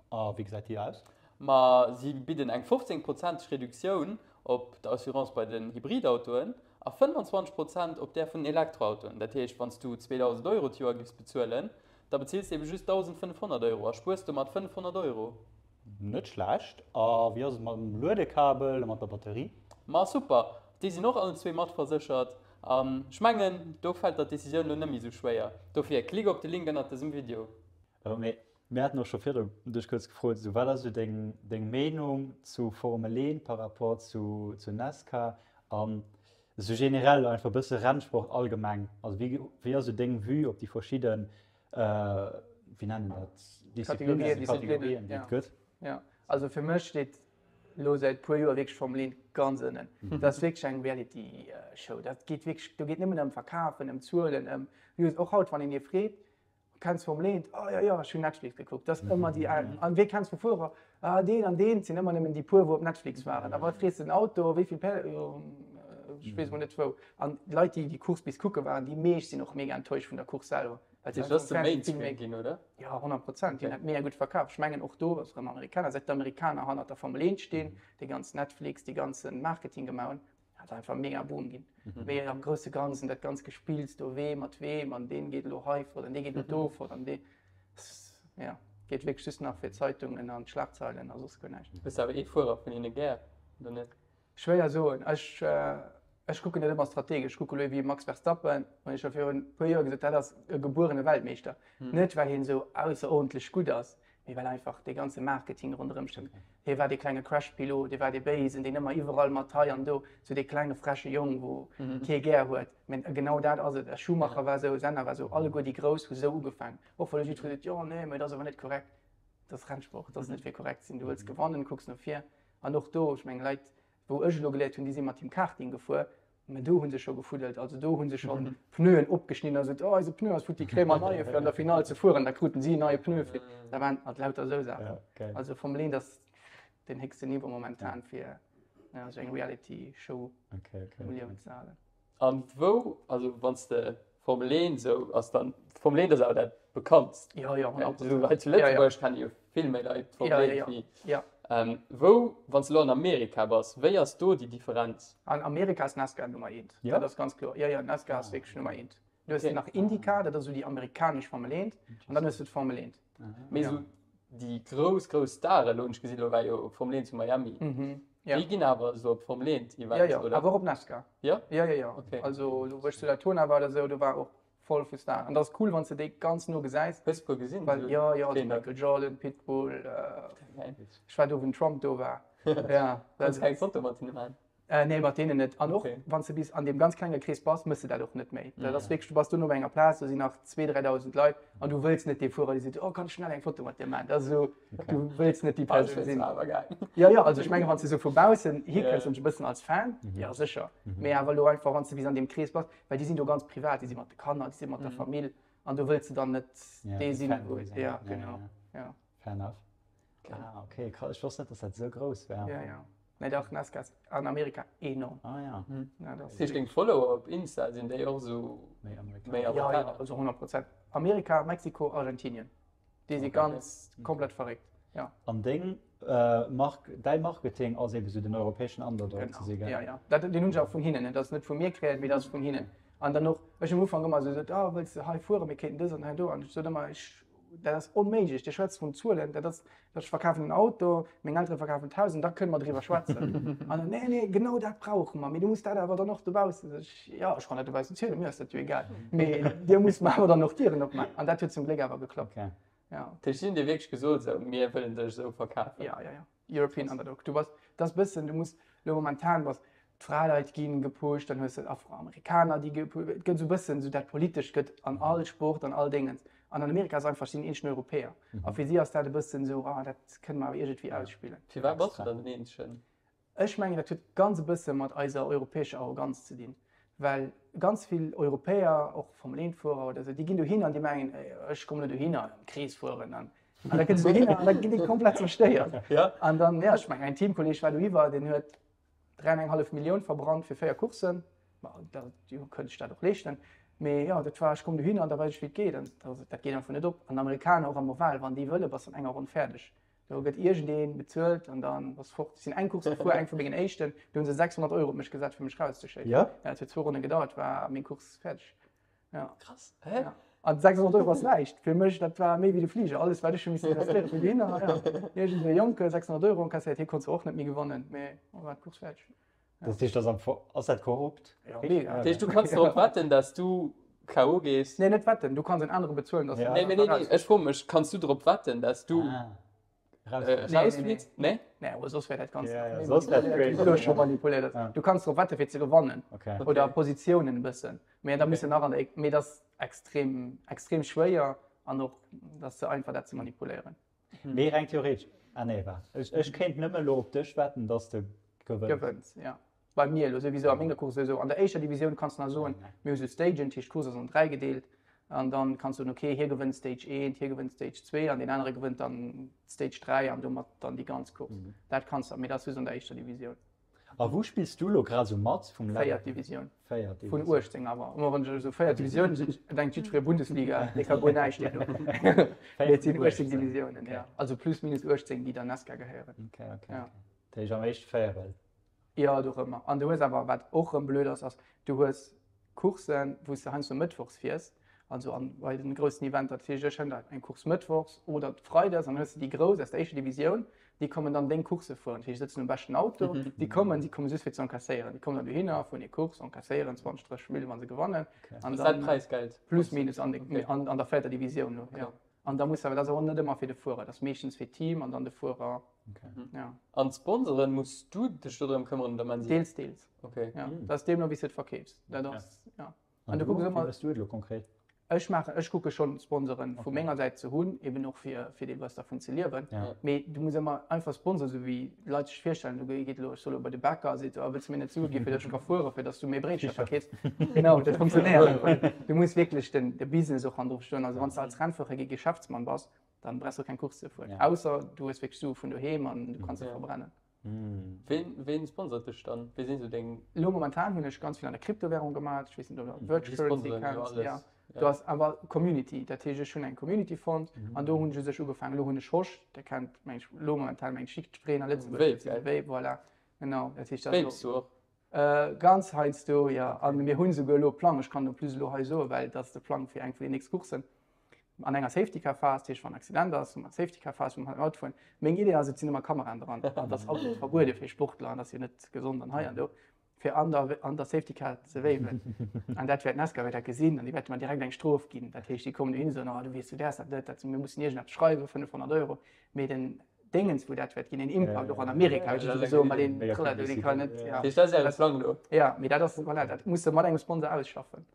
A wéi gesäit déi aus?
Ma si bidden eng 15 prozenteg Reduktioun op der Assurance bei den Hybridautoen a 25 Prozent op där vun den Elektroautoen. Dat heescht, wann s du 2.000 Euro d'Joer giffs bezuelen, da bezills de ebe just 1.500 Euro a spuers domat 500 Euro.
Net schlecht. A wéi ass et mam Luedekabel a mat der Batterie?
Ma super, déi sinn och allen zwee matverséchert. An ech mengen, do fält der d'Decisioun elo net méi esou schwéier. Dofir klick op de Link ënnert dësem Video.
Mee mir haten och scho virdru dech kuerz gefrot, esou wat ass esou deng deng Meenung zu Formel 1 par rapport zu zu NASCAR an esou generell einfach e bësse Rennsport allgemeng. Also wéi wéi ass esou deng Vue op déi verschidden, wéi nennt een dat,
Disziplinnen,
Kategorien, déi et gëtt?
Jo, also fir mech steet elo säit puer Joer wierklech Formel 1 ganz ënnen. Dat ass wierklech eng Reality Show. Dat geet wierklech, do geet nëmmen ëm Verkafen, ëm Zuelen, ëm Views. Och haut, wann een ee freet, Kenns Formel 1? Oh jo, jo, ech hunn Netflix gekuckt. Dat ass ëmmer déi al. An wee kenns vu Fuerer? Ah, deen an deen. Et sinn ëmmer nëmmen déi puer, wou op Netflix waren. A wat frees de den Auto? Wéi vill Päerd? Jo, ech weess mol net wou. An d'Leit, déi déi Course bis kucke waren, déi meescht sinn och mega enttäuscht vun der Course selwer.
Well se einfach am Fernsehen vill méi. Ginn, oder?
Jo, 100 Prozent. Déi hunn dat mega gutt verkaf. Ech mengen och do ass erëm Amerikaner, säit d'Amerikaner hannert der Formel 1 stinn, dee ganzen Netflix, dee ganze Marketing gemaach hunn, Hat einfach mega Boom ginn. Mhm. Mee am grousse Ganzen dat ganz Gespills do wee mat weem an deen geet elo hei fort an dee geet elo do fort an dee ja geet wierklech just nach fir Zeitungen an Schlagzeilen a soss guer näischt.
Hues awer ee Fuerer vun hinne gär? Oder net?
Schwéier soen. Ech, ech kucken dat ëmmer strategesch. Ech kucke lo wéi Max Verstappen, hunn ech scho virun e puer Joer gesot, dat ass e gebuerene Weltmeeschter. Net well hien esou ausserordentlech gutt ass, mee well einfach dee ganze Marketing ronderëm stëmmt. Hie war dee klenge Crash-Pilot, dee war dee Béisen, deen ëmmer iwwerall mat hei an do, sou dee klenge freche Jong, wou kee gär huet. Mee genau dat ass et. Schumacher war esou, Senna war esou, alleguer déi Grouss hu sou ugefaangen. Och wa lo jiddweree seet, jo nee, mee dat ass awer net korrekt. Dat ass Rennsport, dat ass net fir korrekt ze sinn. Du wëlls gewannen, kucks no vir. An och do, ech mengen, Leit, wou ech elo geléiert hunn, déi si mat him Karting gefuer, mä do hu se scho gefuddelt, also do hu se scho Pneuen opgeschnidden a gesot, oh eise Pneu ass futti, kréie mer en neie fir an der Finall ze fueren. Da kruten si en neie Pneu fir, da waren halt lauter esou Saachen. Also Formel 1 ass den héchsten Niveau momentan fir esou eng Reality-Show um Liewen ze halen.
An wou, also wann s de Formel 1 esou ass dann, Formel 1 ass awer dat bekanntst.
Jo, jo, 100%.
Esou hei zu Lëtzebuerg kenne jo vill méi Leit d'Formel 1 wéi.
Jo.
Wou, wann s de elo an Amerika bass, wéi ass do déi Differenz?
An Amerika ass NASCAR Nummer eent. Dat ass ganz kloer. Jo, jo, NASCAR ass wierklech Nummer eent. Du hues nach IndyCar, dat ass esou déi amerikanesch Formel 1, an dann hues du d'Formel 1.
Mee esou déi grouss, grouss Staren, elo hunn ech gesinn, elo war jo Formel 1 zu Miami.
Ja.
Déi ginn awer esou op Formel 1 Events,
ja, ja.
oder?
Awer och op NASCAR.
Ja?
Ja, ja, ja.
Okay.
Also lo wou ech zu Daytona war oder sou, do war och voll vu Staren. An dat ass cool, wann s de déi ganz no gesäis.
Hues de puer gesinn?
Well, ja, ja, also Michael Jordan, Pitbull, äh, ech war do, wou den Trump do war. Ja.
Konns keng Foto mat hinne maachen?
Nee, mat deenen net. An och, wann s de bis an deem ganz klenge Krees bass, mëss de dat och net méi. Dat ass wierklech, du bass duerno op enger Plaz, do sinn nach 2.000, 3.000 Leit an du wëlls net dee Fuerer, dee seet, oh, kann ech schnell eng Foto mat dir maachen. Dat ass esou, du wëlls net déi Persoun sinn. Jo, jo, also ech mengen, wann s de esou vu baussen hikënns an dech e bëssen als Fan, jo, sécher. Mee awer elo einfach, wann s de bis an deem Krees bass, well déi sinn do ganz privat, déi si mat de Kanner, déi si mat der Famill an do wëlls de dann net dee sinn, wou, jo, genau, jo.
Fair enough. Ah, okay, krass. Ech wosst net, dass dat esou grouss war.
Ja, ja. Nee, dach, NASCAR ass an Amerika enorm.
Ah, ja.
Mhm.
Ja, das
Das heescht, deng Follower op Insta, sinn déi och esou
Méi Amerikaner.
méi
Ja, ja,
Amerikaner?
also 100 Prozent. Amerika, Mexiko, Argentinien. Déi si
Okay.
ganz komplett verréckt. Ja,
An deng äh, Mark, däi Marketing ass eben esou den europäeschen Underdog
genau.
ze si, gell?
Ja, ja. Dat, deen hunn ech och vun hinnen. Dat ass net vu mir kreéiert, mee dat ass vun hinnen. An dann och, ech am Ufank ëmmer esou gesot, ah, wëlls de hei fueren, mir kéinten dës an hei do. An ech sot ëmmer, ech Dat ass onméiglech. Dir schwätzt vun Zuelen, dat ass, ech verkafen en Auto, meng Eltere verkafen d'Haus an da kënne mer driwwer schwätzen. An dann, nee, nee, genau dat brauche mer, mee du muss dat awer dann och dobaussen. Sot ech, jo, ech kann dat dobaussen zielen, mir ass dat jo egal, mee dir musst mer awer dann och d'Dieren opmaachen. An dat huet zum Gléck awer geklappt.
Okay.
Ja.
Dat heescht, si hunn dir wierklech gesot, esou, mir wëllen dech esou verkafen?
Ja, ja, ja. European Underdog. Du bass, dat ass bëssen, du muss lo momentan bass d'Fraleit ginn gepusht, dann hues de Afroamerikaner déi gepusht, et gëtt esou bëssen esou dat politescht gëtt an all Sport an all Déngens. An an Amerika ass einfach, si sinn eenzegen Europäer a fir si ass dat e bëssen esou, ah dat kënne mer awer iergendwéi ausspillen.
Firwat bass du dann den eenzegen?
Ech mengen dat huet ganz e bësse mat eiser europäescher Arroganz ze dinn, well ganz vill Europäer, och Formel 1 Fuerer oder esou, déi ginn dohinner an déi mengen, ech kommen elo dohinner am Krees fueren an An da kënns du dohinner an da ginn déi komplett zerstéiert.
Ja.
An dann, ja, ech mengen, ein Teamkolleg war dohiwwer, deen huet 3,5 Millioun verbrannt fir 4 Coursen. Ma da jo, kënnt ech dat och leeschten. Mee ja, dat war, ech komm dohinner an da weess ech, wéi et geet. An dat, dat geet einfach net op. An d'Amerikaner och am Oval, wann déi wëlle, bass an enger Ronn fäerdeg. Do gëtt iergendee bezuelt an dann bass fort. Ech sinn eng Course gefuer, eng vu mengen éischten, do hu se 600 Euro op mech gesat, fir mech rauszeschéissen.
Ja?
Ja, et huet zwou Ronne gedauert, war meng Course fäerdeg. Ja.
Krass. Hä?
Ja. An 600 Euro ass näischt. Fir mech, dat war méi wéi de Fliger. Alles, wat ech hu missen investéieren fir dohinner. Ja. Iergend e Jonke 600 Euro enkasséiert. Hie konnt zwar och net méi gewannen, mee da war d'Course fäerdeg.
Ja. Dat heescht, ass am Fo-, ass dat korrupt?
Ja, mega.
Dat heescht, du kanns drop wetten, dass du KO gees?
Nee, net wetten. Du kanns en anere bezuelen, dass
Ja.
en
Nee, mee nee, nee, ech froe mech, kanns du drop wetten, dass du
Ah.
Rausflitt? Nee?
Nee, awer soss wär dat Ganzt
Ja, ja,
méi
soss wär
manipuléiert.
crazy.
Elo scho manipuléiert.
Ja.
Du kanns drop wette fir ze gewannen
Okay.
oder Positiounen e bëssen. Mee da muss de nach an der, mee dat ass extrem, extrem schwéier an och dat ass ze einfach dat ze manipuléieren.
Mee reng theoretesch, ah nee, waart, ech, ech kéint nëmme elo op dech wetten, dass de gewënns.
Gewënns, ja. Bei mir elo souwisou, a menger Course souwisou. An der éischter Divisioun kanns de nach soen, mir hu sou Stagen, dat heescht d'Course ass an 3 gedeelt an dann kanns du soen, okay, hie gewënnt Stage 1, hie gewënnt Stage 2 an deen anere gewënnt dann Stage 3 an domat dann déi ganz Course. Dat kanns de, mee dat ass just an der éischter Divisioun.
A wou spills du elo grad esou mat vum Level?
Véiert Divisioun.
Véiert Divisioun.
Vun 18 awer. Ëmmer wann ech esou véiert Divisioun sinn, denkt jiddweree Bundesliga, dee ka guer näischt deen do. Mee et sinn 18 Divisiounen, ja. Also plus minus 18, déi der NASCAR gehéieren.
Okay, okay.
Ja.
Dat heescht am éischte Véierel.
Jo, do rëm. An du hues awer, wat och rëm blöd ass, ass, du hues Courssen, wou s de heiansdo mëttwochs fiers, also an bei den groussen Eventer. Dat heescht, ech hunn da eng Course mëttwochs oder freides an dann hues de déi grouss aus der éischter Divisioun. Déi kommen dann deng Coursse fueren, dat heescht, sëtzen um beschten Auto, déi kommen, déi komme just fir ze encasséieren. Déi kommen dann dohinner, fueren hir Course, encasséieren 20, 30 Mille wa se gewannen.
An Ass dat d'Präisgeld?
Plus minus an, an, an der véierter Divisioun lo, jo. An da muss awer, dat ass och net ëmmer fir de Fuerer, dat ass meeschtens fir d'Team an dann de Fuerer.
Okay. Ja. An d'Sponsoren, muss du dech do drëm këmmeren oder man si?
Deels, deels.
Okay.
Ja, dat ass deemno wéi s de et verkeefs. Dat ass, ja.
An du kucks ëmmer. Wéi du et elo konkret?
Ech maachen, ech kucke schonn Sponsoren vu menger Säit ze hunn, eben och fir fir deelweis dervun ze liewen. Mee du muss ëmmer einfach Sponsor, sou wéi d'Leit sech virstellen, du geet elo, ech soe elo bei de Bäcker a seet, oh wëlls du mir net Sue gi fir datt ech ka fueren, fir datt s du méi Bréitcher verkeefs. Genau, dat funktionéiert einfach net. Du muss wierklech den de Business och hannendru stoen. Also wann s de als Rennfuerer kee Geschäftsmann bass, dann brauchs du och keng Course ze fueren, ausser du hues wierklech Sue vun doheem an du kanns se verbrennen.
Ween, ween sponsert dech dann? Wee sinn sou deng.
Elo momentan hunn ech ganz vill an der Kryptowährung gemaat, ech weess net ob der Virtual Currency kennt. Ja. Do ass awer Community, dat heescht ech hunn eng Community fonnt an do hunn ech u sech ugefaangen. Elo hunn ech Hosch, der kennt meng ech elo momentan meng jiddwereen a Lëtzebuerg.
Vape,
Vape, voilà. Genau,
dat heescht dat ass Vapes du och?
Ganz heiansdo, jo. A mir hunn esouguer elo e Plang, ech kann en plus elo hei soen, well dat ass de Plang fir eng vun den nächste Coursen, an enger Safety Car Phas, dat heescht wann Accident ass, hu mer Safety Car Phas, wou mer Auto fueren. Meng Idee ass, et sinn ëmmer Kameraen dran, an dat ass absolut verbuede fir Sportler an dat ass jo net gesond an hei an do, fir an der an der Safety Car ze waven. An dat wäert d'NASCAR wäert dat gesinn an déi wäerte mer direkt eng Strof ginn. Dat heescht, déi kommen dohin a soen, oh du weess du däers dat net, dat mir mussen iergendeppes schreiwen, 500 Euro. Mee den Déngens wou dat wäert ginn, en Impact och an Amerika, wéi ech esou soen, well een Trëller do, dee kann net, ja.
Dat heescht, dat ass äre Plang elo?
Ja, mee dat ass, voilà, dat muss de mat engem Sponsor ausschaffen.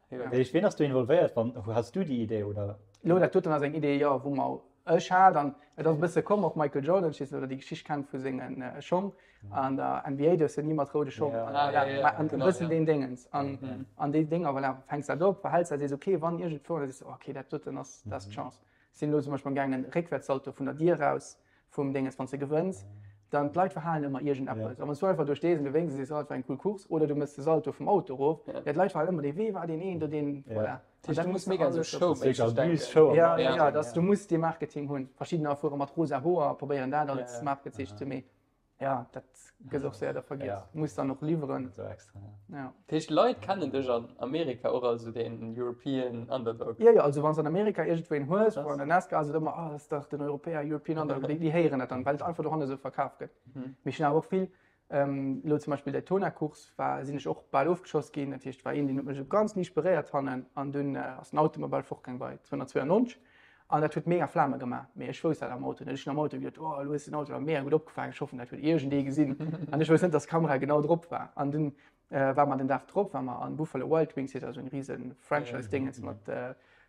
Wéi ween ass do involvéiert? Wann has du déi Idee oder?
Lo dat doten ass eng Idee jo wou mer ech hat an et ass e bësse komm och Michael Jordan, ech weess net ob der déi Geschicht kennt vu sengen Schong an der NBA duerfs de ni mat roude Schong an e bëssen deen Déngens an an déi Dénger voilà fänks dat op verhäls dat sees ok wann iergendwou da sees de ok dat doten ass dat ass d'Chance. Sinn elo zum Beispill am gaangen Réckwäertssalto vun der Dier raus vum Dénges wann s de gewënns, dann d'Leit verhalen ëmmer iergendeppes. A wann s du einfach do stees an du wénks a sees, oh dat war eng cool Course, oder du mëss de Salto vum Auto erof, ja d'Leit verhalen ëmmer dee wee war deen een do deen, voilà.
Dat heescht du muss mega esou showméisseg
denken. Ja, ja, ja, dass du muss dee Marketing hunn. Verschiddener fuere mat rosa Hoer, probéieren dat als Markezeechen ze mee. Ja, dat gëtt och séier da vergiess. Ja. Muss dann och liwweren.
So extra,
ja. Ja. Dat heescht, Leit kennen dech an Amerika och als esou den European Underdog?
Ja, ja, also wann s an Amerika iergendwou een hues, wou an der NASCAR ass et ëmmer, ah, dat ass dach den Europäer, European Underdog. Déi, déi héieren dat dann, well et einfach dohanne esou verkaf gëtt. Mhm. Mee ech hunn awer och vill, ähm, elo zum Beispill Daytona-Course war, sinn ech och bal ofgeschoss ginn. Dat heescht, war een, deen huet mech esou ganz liicht beréiert hannen an dunn äh, ass den Auto mer bal fortgaang bei 292. An dat huet mega Flame gemaach, mee ech wousst dat am Auto net. Ech hunn am Auto geduet, oh elo hues de den Auto awer mega gutt opgefaangen, ech hoffen dat huet iergendee gesinn. An ech wousst net, dass d'Kamera genau drop war. An dunn war mer den Dag drop, war mer an Buffalo Wild Wings, heescht also en riesen Franchise-Dingens mat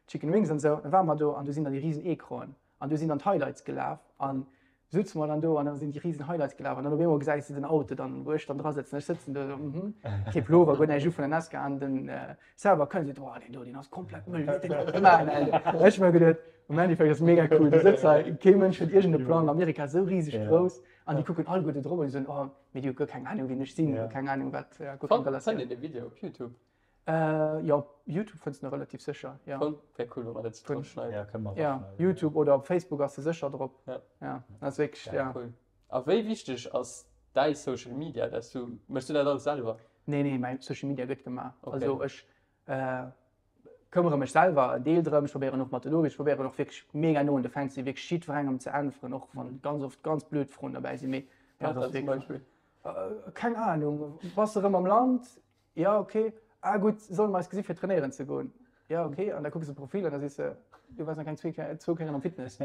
Chicken Wings an esou. Da ware mer do an do sinn dann déi riesen Ecranen an do sinn dann d'Highlights gelaf an Sutze mer dann do an dann sinn déi riesen Highlights gelaf an dann op eemol gesäis de den Auto dann, wou ech dann dra sëtzen. Ech sëtzen do esou, mhm, kee Plover, guer näischt u vun der Nesca an den Server kënnt seet, oh deen do, deen ass komplett Mëll, wéi huet deen dat gemaach? An ech hu mer geduet, am Endeffekt ass mega cool, du sëtz hei, kee Mënsch huet iergend e Plang, Amerika ass esou riseg grouss an déi kucken alleguerte drop an déi soen, oh mee déi hu guer keng Anung wien ech sinn, guer keng Anung wat, guer keng
Relatioun. Fënnt een dee Video op Youtube?
Äh, jo, op Youtube fënns de en relativ sécher,
jo. Fënn, wär cool, wa mer dat sou drop schneiden.
Ja, kënne mer Ja,
raschneiden. Youtube oder op Facebook ass se sécher drop.
Ja.
Ja, dat ass wierklech,
ja. Cool. A wéi wichteg ass däi Social Media, dass du, méchs du dat alles selwer?
Nee, nee, mäi Social Media gëtt gemaach.
Okay.
Also ech äh, këmmere mech selwer en Deel drëm, ech probéieren och mat de Loris, ech probéieren och wierklech mega no un de Fans ze sinn, wierklech jiddwerengem ze äntweren, och wann ganz oft ganz blöd Froen derbäi sinn, mee ja,
Wat
dat ass
dann zum
wierklech.
Beispill?
Äh, keng Ahnung, bass de rëm am Land? Ja ok, ah gutt, solle mer eis gesi fir trainéieren ze goen? Ja ok, an da kucks de d'Profil an da sees de, du waars nach keng zwee zwou Kéieren am Fitness.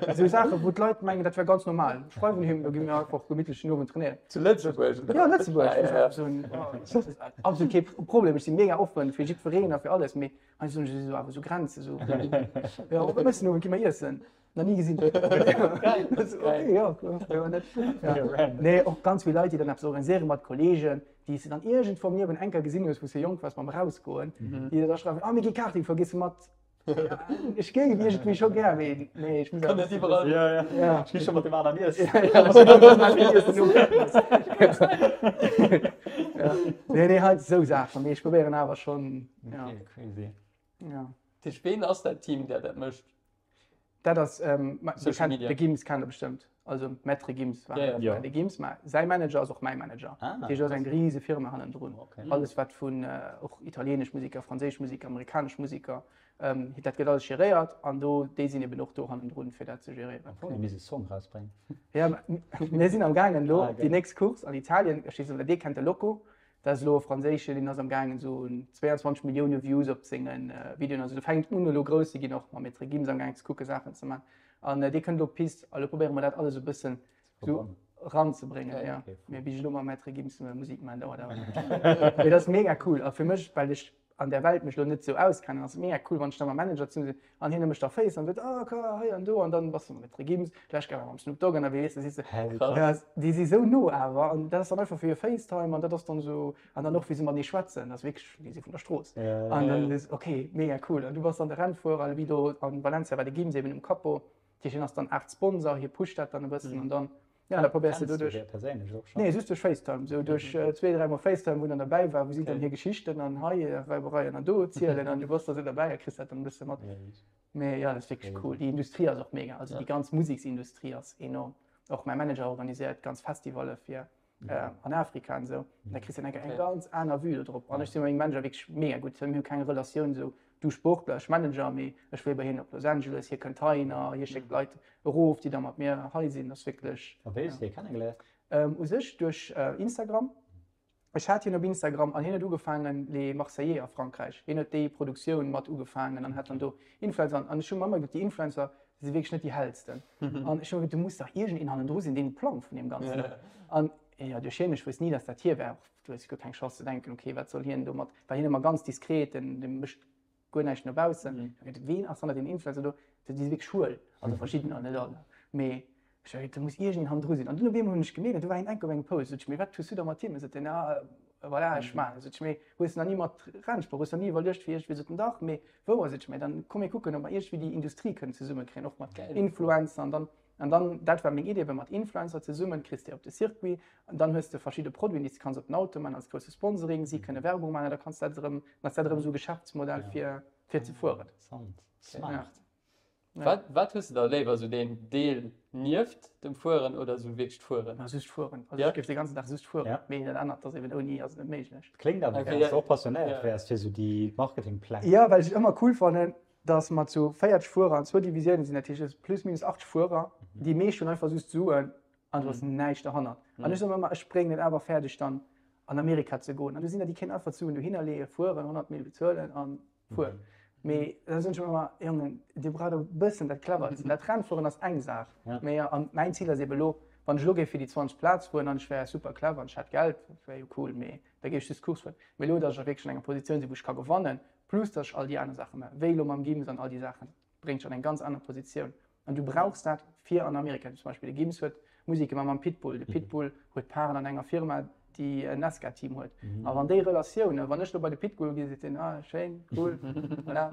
Esou Saachen, wou d'Leit mengen, dat wär ganz normal. Schreiwen him, da gi mir einfach gemittlech den Owend trainéieren.
Zu Lëtzebuerg,
oder? Ja, Lëtzebuerg. Ja, ja. So, absolut kee Problem, ech si mega offen fir jiddwereen a fir alles, mee hei soen ech esou awer esou Grenze sou. Ja, op e bëssen Owend gi mer iessen. Nach nie gesinn. Okay, ja, ja, net. Ja. Nee, och ganz vill Leit, déi dann eppes organiséieren mat Kollegen, déi s de dann iergendwou am Liewen eng Kéier gesinn hues, wou s de jonk waars, beim Erausgoen, mhm. déi da schreiwen, ah, mir gi Karting fueren, gees du mat? Ja, ech géif iergendwéi scho gär, mee nee, ech muss
Kann net iwwerall.
Ja, ja.
Ja.
Ech gi scho mat dem aneren iessen.
Ja, ja. Nee, nee, halt esou Saachen. Mee ech probéieren awer schonn, ja.
Okay, crazy.
Ja.
Ween ass dat Team, dat dat mécht?
Dat ass, Social Media. De Gims kennt der bestëmmt, also Maître Gims war ja, ja. de Gims, mä säi Manager ass och mäi Manager. Ah, dat heescht, do ass eng rise Firma hannendrun. Okay. Alles wat vun och italienesch Musiker, franséisch Musiker, amerikanesch Musiker, ähm, dat gëtt alles geréiert an do déi sinn eben och do hannendrun fir dat ze geréieren.
Okay. Mir misse Song rausbréngen.
Ja, mir sinn am gaangen lo ah, op déi nächst Course an Italien. Ech weess net, ob der dee kennt, de Loco. Dat ass elo e franséischen, deen ass am gaangen esou un 22 Millioune Views op senge Videoen. Also do fänkt un elo grouss ze ginn, och mam Maître Gims am gaangen ze kucke Saachen ze man. An dee kënnt elo op d'Pist a lo probéiere mer dat alles e bëssen esou eranzebréngen. Jo, mee bis ech elo mam Maître Gims Musek man, dauert awer nach. Mee dat ass mega cool a fir mech, well ech an där Welt mech elo net esou auskennen, ass et mega cool, wann ech da mam Manager zesummen sinn an hien mécht da Face an seet, oh ka hei an do an dann bass du mam Maître Gims, d'lescht Kéier war mam Snoop Dogg ënnerwee, weess de, sees de, Hä, wéi krass. Ja, déi si sou no awer an dat ass dann einfach fir FaceTime an dat ass dann esou an dann och wéi se matenee schwätzen, dat ass wierklech, déi si vun der Strooss Ja, an dann ja. is okay, mega cool an du bass dann de Rennfuerer, wéi do an Valencia war de Gims eben um Cappo, dat heescht hien ass dann Art Sponsor, hie pusht dat dann e bëssen an dann Ja, da probéiers du doduerch.
Perséinlech
och schon? Nee, just duerch FaceTime. Sou duerch mhm. zwee, dräimol FaceTime, wou dann dabei war, wou si okay. dann hir Geschichten an hei äh, Reibereien an do zielen an du bass da so dabei a kriss dat dann e bësse mat. Mee ja, dat ass wierklech cool. Déi Industrie ass och mega. Also ja. déi ganz Museksindustrie ass enorm. Och mäi Manager organiséiert ganz Festivalle fir mhm. äh, an Afrika an sou. Da kriss du eng okay. ganz aner Vue do drop. An ech sinn mat mengem Manager wierklech mega gutt. Mir hu keng Relatioun sou du Sportler, ech Manager, mee ech fléie bei hien op Los Angeles, hie kënnt heihinner, hie schéckt Leit erof, déi da mat mir hei sinn. Dat ass wierklech.
A wéi hues de hie kennegeléiert?
U sech duerch Instagram. Ech hat hien op Instagram an hien huet ugefaangen Les Marseillais a Frankräich, hien huet déi Produktioun mat ugefaangen an hat dann do Influencer. An ech hu mer ëmmer geduet, déi Influencer si wierklech net déi hellsten. An ech hu mer geduet, do muss dach iergendeen hannendru sinn, deen de Plang vun deem Ganzen huet. An jo, duerch hien, ech wousst ni, datt dat hie war, och Du hues guer keng Chance ze denken, okay, wat soll hien domat, well hien ëmmer ganz diskret, den, den mécht guer näischt no baussen. Mm. -hmm. Ween ass hannert den Influencer do? Déi si wierklech schuel, also verschiddener, net all. Mee ech dacht, do muss iergendeen hannendru sinn. An dunn op eemol hunn ech gemierkt, an du war hien enk op engem Post, sot ech, mee wat hues du da mat him? Sot hien, ah, voilà, ech maachen. Sot ech, mee hues du nach ni mat Rennsport, hues du nach ni iwwerluecht fir iergendwéi? Sot en, dach, mee wou? Sot ech, mee dann komm mir kucken, ob mer iergendwéi déi Industrie kënnen zesummekréien, och mat Influencer an dann An dann, dat war meng Idee, eben mat Influencer zesummen, kriss de op de Circuit an dann hues de verschidde Produiten, déi s de kanns op den Auto man als grousse Sponsoring, si kënne Werbung man an da kanns dat erëm, dann ass dat erëm esou e Geschäftsmodell fir, fir ze fueren.
Interessant, smart.
Ja. Wat, wat hues de da léiwer, esou deen Deel nieft dem Fueren oder esou wierklech d'Fueren?
Ma just fueren. Also ech géif de ganzen Dag just fueren, mee dat anert ass eben ouni ass et net méiglech.
Kléngt awer, wéi wann s de och passionéiert wäers fir esou déi Marketingpläng.
Jo, well ech et ëmmer cool fannen, dass mer zu 40 Fuerer an zwou Divisiounen sinn, dat heescht et ass plus minus 80 Fuerer, déi meescht hunn einfach just Suen an do ass näischt derhannert. An ech soen ëmmer, ech bréngen et awer fäerdeg dann an Amerika ze goen an do sinn der, déi kéinten einfach d'Suen dohinner leeën, fueren, 100 Mille bezuelen a fueren. Mee da soen ech ëmmer, Jongen, dir braucht e bëssen dat Clevertsten. Dat Rennfueren ass eng Saach, mee jo, an mäin Zil ass ebe lo, wann ech elo géif fir déi 20. Plaz fueren an ech wär super clever an ech hätt Geld, dat wär jo cool, mee da géif ech just d'Course fueren. Mee elo, datt ech wierklech an enger Positioun sinn, wou ech ka gewannen, Plus dass ech all déi aner Saache maachen, wéi elo mam Gims an all déi Saachen, bréngt dech an eng ganz aner Positioun. An du brauchs dat fir an Amerika. Zum Beispill de Gims huet Musek gemaach mam Pitbull. De Pitbull huet Paren an enger Firma, déi en Nascar-Team huet. A wann déi Relatiounen, wann ech elo bei de Pitbull ginn, seet deen, ah schéin, cool, voilà,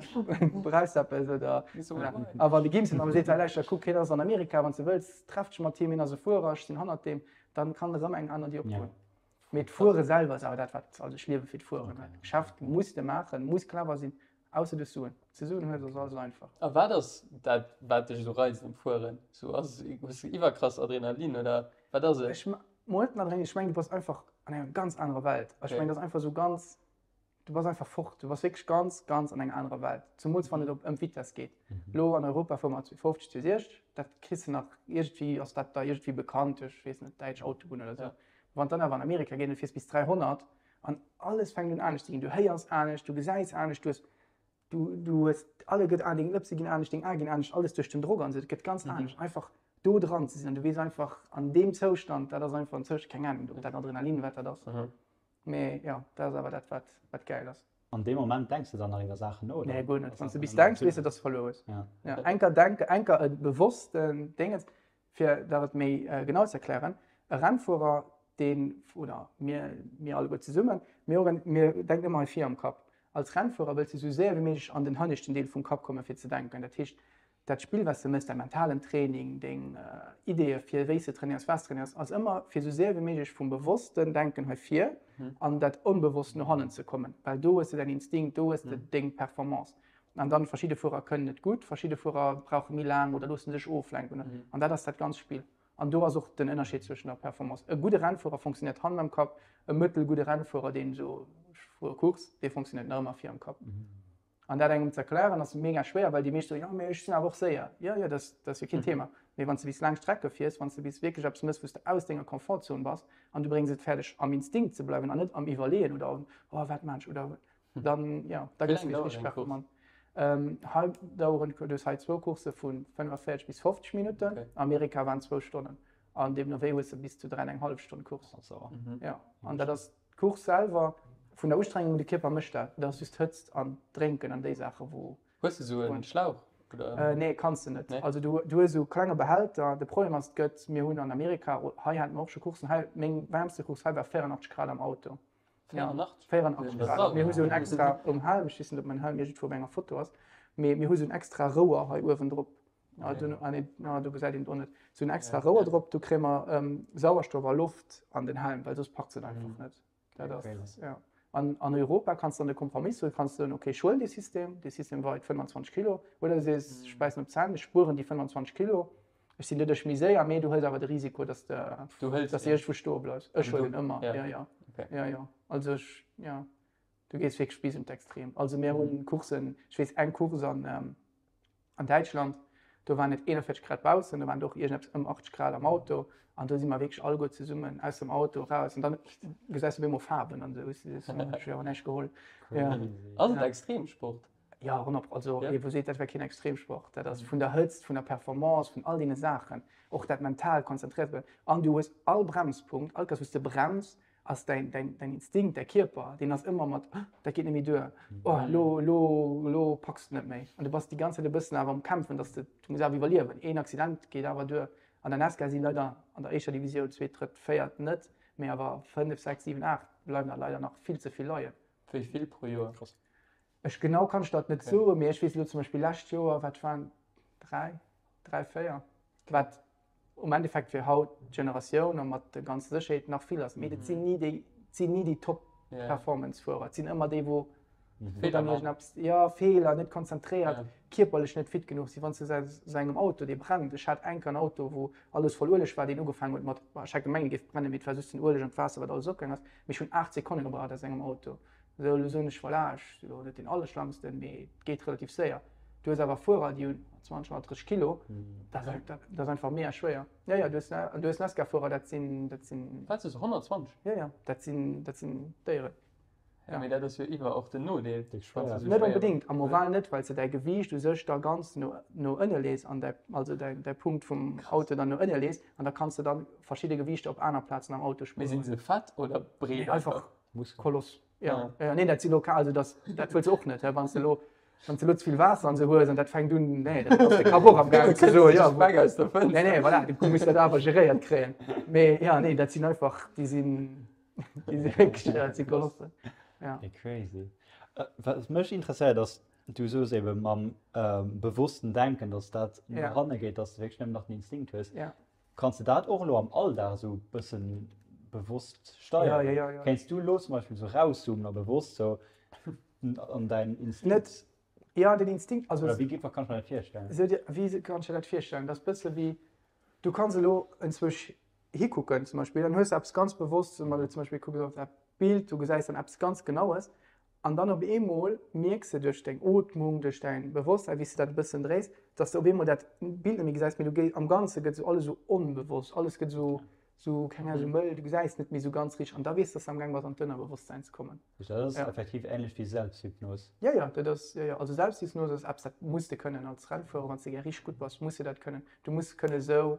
brauchs eppes oder voilà. A wann de Gims dann awer seet, ah lauschter, kuck, hien ass an Amerika, wann s de wëlls, treff dech mat him, hien ass e Fuerer, ech sinn hannert deem, dann kann erëm eng aner déi opgoen. Mee d'Fuere selwer ass awer dat, wat, also ech liewe fir d'Fueren. Okay. Geschäft muss de maachen, muss clever sinn, ausser du hues Suen. Ze Suen hues, ass alles einfach.
A wat ass dat, wat dech esou reizt um Fueren? Sou ass, hues du iwwerkrass Adrenalin oder wat ass et?
Ech, mol net den Adrenalin, ech mengen du bass einfach an enger ganz anerer Welt. Also ech mengen, dat ass einfach esou ganz, Du bass einfach fort, du bass wierklech ganz, ganz an enger anerer Welt, zemools wann et op ëm d'Vitess geet. Elo an Europa fuere mer 250, 260, dat kriss de nach iergendwéi, ass dat da iergendwéi bekannt duerch, weess net, däitsch Autobunn oder esou. Wann et dann awer an Amerika geet an du fiers bis 300 an alles fänkt un anescht ze ginn, du héiers anescht, du gesäis anescht, du hues, du, du hues, alle gëtt an, deng Lëpse ginn anescht, deng Ae ginn anescht, alles duerch den Drock an esou, et gëtt ganz anescht, einfach do dran ze sinn an du weess einfach an deem Zoustand, dat ass einfach en Zoustand, keng Ahnung, ob dat Adrenalin, wat dat ass. Mee jo, dat ass awer dat, wat, wat gäil ass.
An deem Moment denks de dann nach iwwer Saachen no,
oder? Nee, guer net. Wann s de bis denks, weess de, dass de verluer hues. Ja. Ja, enker denken, enker e bewossten Déngens, fir der et méi genau ze erklären, e Rennfuerer, deen, oder mir, mir alleguer zesummen, mir organ, mir denken ëmmer hei vir am Kapp. Als Rennfuerer wëlls de sou séier wéi méiglech an den hënneschten Deel vum Kapp kommen, fir ze denken. Dat heescht, Dat Spill wat s de mëss, däi mentalen Training, deng Ideeë fir wéi s de trainéiers, wat s de trainéiers, ass ëmmer fir esou séier wéi méiglech vum bewossten Denken hei vir an dat Onbewosst no hannen ze kommen, well do hues de däin Instinkt, do hues de deng Performance. An dann verschidde Fuerer kënnen et gutt, verschidde Fuerer brauche méi laang oder loosse sech oflenken. An dat ass dat ganz Spill. An do ass och den Ënnerscheed zwëschen der Performance. E gudde Rennfuerer fonctionnéiert hannen am Kapp, e mëttelgudde Rennfuerer, deen esou, ech fuere Course, dee fonctionnéiert nach ëmmer vir am Kapp. An dat engem ze erklären ass mega schwéier, well déi meescht soen, jo mee ech sinn awer och séier. Jo, jo, dat ass jo keen Thema. Mee wann s de bis laang Strecke fiers, wann s de bis wierklech eppes mëss, wou s de aus denger Komfortzon bass an du bréngs et fäerdeg am Instinkt ze bleiwen an net am Iwwerleeën oder am oh wat maan ech oder dann, jo, da gëss du wierklech performant. Hei daueren, du hues hei zwou Coursse vu 45 bis 50 Minutten, Amerika waren zwou Stonnen an deemno wéi hues de bis zu 3 eng hallef Stonn Course. Jo, an dat ass D'Course selwer, vun der Ustrengung, de Kierper mécht dat, dat ass just Hëtzt an Drénken an déi Saache wou.
Hues de sou en Schlauch
oder? Nee, kanns de net. Also du du hues sou klenge Behälter. De Problem ass, et gëtt, mir hunn an Amerika, hei hate mer och scho Courssen, hei meng waarmste Course hei war 84 Grad am Auto.
84?
84 Grad. Mir hu sou en extra um Helm, ech weess net ob mäin Helm iergendwou op enger Foto ass, mee mir hu sou en extra Rouer hei uewendrop. Ah, du, ah, nee, ah, du gesäit een et och net. Sou en extra Rouer drop, do kréie mer ähm, Sauerstoff a Loft an den Helm, well soss packt se et einfach mhm. net. Dat ass, ja. An, an Europa kannst du dann de Kompromiss huelen, kannst du soen, okay, ich huelen dee System, dee System weit 25 Kilo, oder du sees, ich bäissen op d'Zänn, ich spueren déi 25 Kilo, ech sinn doduerch méi séier, mee du hues awer de Risiko, dass de,
du hëls
dass du iergendwou stoe bleifs. Ech huelen ëmmer, ja, ja. Ja, okay. ja, ja. Also ech, ja, du gees wierklech bis un d'Extrem. Also mir hunn Coursen, ech weess eng Course an, ähm, An Däitschland, do waren et 41 Grad baussen, do waren et och iergendeppes ëm 80 Grad am Auto an do si mer wierklech alleguer zesummen aus dem Auto eraus an dann gesäis du op eemol Faarwen an esou, hues du sees, ech hu jo awer näischt geholl.
Ass et Extremsport?
Jo, 100, also ee wou seet, dat wär keen Extremsport, dat ass vun der Hëtzt, vun der Performance, vun all deene Saachen, och dat mental konzentréiert bleiwen an du hues all Bremspunkt, all Kéiers wou s de brems, ass däin, däin, däin Instinkt, däi Kierper, deen ass ëmmer mat, oh, dat geet net méi duer, oh, lo, lo, lo packs de net méi. An du bass déi ganz Zäit e bëssen awer am Kämpfen, dass de, du muss awer iwwerliewen. Een Accident geet awer duer. An der NASCAR si leider an der éischter Divisioun, zweet, drëtt, véiert net, mee awer 5, 6, 7, 8 bleiwen der leider nach vill ze vill leien.
Wéi vill pro Joer?
Ech genau kann ech dat net soen, mee ech weess elo zum Beispill lescht Joer, wat waren 3, 3, 4, wat um Endeffekt fir haut d'Generatioun a mat der ganzer Sécherheet nach vill ass. Mee dat sinn ni déi, sinn ni déi Top-Performance-Fuerer. Et sinn ëmmer déi, wou
Feeler
dann iergendeppes, ja, Feeler, net konzentréiert, kierperlech net fit genuch sinn. Wann s de sou engem Auto, dee brennt, ech hat eng Kéier en Auto, wou alles voll Ueleg war, deen ugefaangen huet mat, ech hat gemengt, e géif brennen, mee et war just den Ueleg an d'Waasser, wat alles opgaangen ass. Mee ech hunn 8 Sekonnen gebraucht aus engem Auto. Esou, elo soen ech, voilà, ech si lo net deen Allerschlanksten, mee et geet relativ séier. Du hues awer Fuerer, déi hunn 20, 130 Kilo, dat ass, dat ass einfach mega schwéier. Jo, jo, du hues, an du hues Nascar-Fuerer, dat sinn, dat sinn.
Wat, sou 120?
Jo, jo, dat sinn, dat sinn Déieren.
Ja, mee dat ass jo iwwer och den Nodeel,
wann s du esou schwéier Net onbedéngt, am Oval net, well s de däi Gewiicht u sech da ganz no, no ënne lees an däi, also däi, däi Punkt vum Auto dann no ënne lees an da kanns de dann verschidde Gewiichter op aner Plazen am Auto
spueren. Mee sinn se fett oder breet
einfach? Einfach Koloss. Ja. Ja. Nee, dat si lokal, also das, dat wëlls och net, wann du lo, wann du lo ze vill Waasser an se hues an dat fänkt un, nee, dat ass de Kapp och am Gaang ze soen, ja.
Weg aus der Fënster.
Nee, nee, voilà, du muss dat awer geréiert kréien. Mee ja, nee, dat sinn einfach, déi sinn, déi si wierklech, dat si Kolossen.
Ja. Wéi crazy. Wat mech interesséiert ass, du soos ebe mam bewossten Denken, dass dat no hanne geet, dass du wierklech nëmmen nach den Instinkt hues.
Ja.
Kanns de dat och elo am Alldag esou e bëssen bewosst steieren?
Ja, ja, ja.
Kéints du elo zum Beispill esou rauszoomen a bewosst sou an däin Instinkt?
Net, ja, den Instinkt, also.
Oder wéi wéi kann ech mer dat virstellen?
Sou, wéi kann ech der dat virstellen? Dat ass bësse wéi, du kanns elo enzwousch hikucken zum Beispill, dann hues de eppes ganz bewosst, wann du zum Beispill kucks op dat Bild, du gesäis dann eppes ganz Genaues An dann op eemol mierks de duerch deng Ootmung, duerch däin Bewosstsein, wéi s de dat e bëssen dréis, dass de op eemol dat Bild net méi gesäis, mee du géi am Ganze gëtt esou alles esou onbewosst, alles gëtt esou, esou, keng Ahnung, esou mëll, du gesäis net méi esou ganz richteg an da weess de, dass de amgaang bass an d'Ënnerbewosstsäin ze kommen.
Dat ass effektiv änlech wéi Selbsthypnos.
Jo, jo, dat ass, jo, jo. Also Selbsthypnos ass eppes, dat muss de kënnen als Rennfuerer, wann s de gär richteg gutt bass, muss de dat kënnen. Du muss kënne esou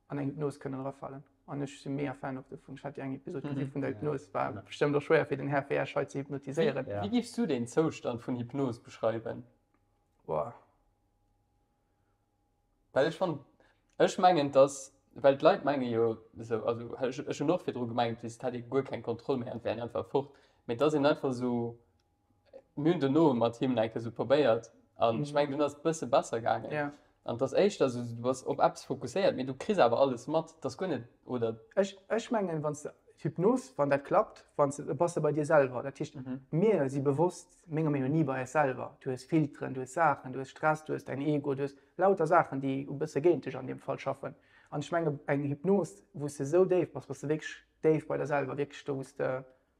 an eng Hypnos kënnen erafalen. An ech si mega Fan och dovun. Ech hat déi eng Episod gesi vun der Hypnos, war bestëmmt och schwéier fir den Här Feersch hei ze hypnotiséieren.
Wéi giffs du den Zoustand vun Hypnos beschreiwen?
Boah.
Well ech fannen, ech mengen dass, well d'Leit menge jo esou, also ech ech hunn och virdru gemengt, et hätt ee guer keng Kontroll méi an et wär een einfach fort, mee et ass een einfach esou Mir hunn dono mat him eng Kéier sou probéiert an ech mengen dunn ass et bësse besser gaangen.
Ja.
An et ass éischter sou, du bass op eppes fokusséiert, mee du kriss awer alles mat, et ass guer net, oder?
Ech, ech mengen, wann s de. D'Hypnos, wann dat klappt, wann s de, bass de bei dir selwer. Dat heescht, mir si bewosst, menger Meenung no, ni bei eis selwer. Du hues Filteren, du hues Saachen, du hues Stress, du hues däin Ego, du hues lauter Saachen, déi e bësse géint dech an deem Fall schaffen. An ech menge eng Hypnos, wou s de esou déif bass, bass de wierklech déif bei der selwer, wierklech do, wou s de,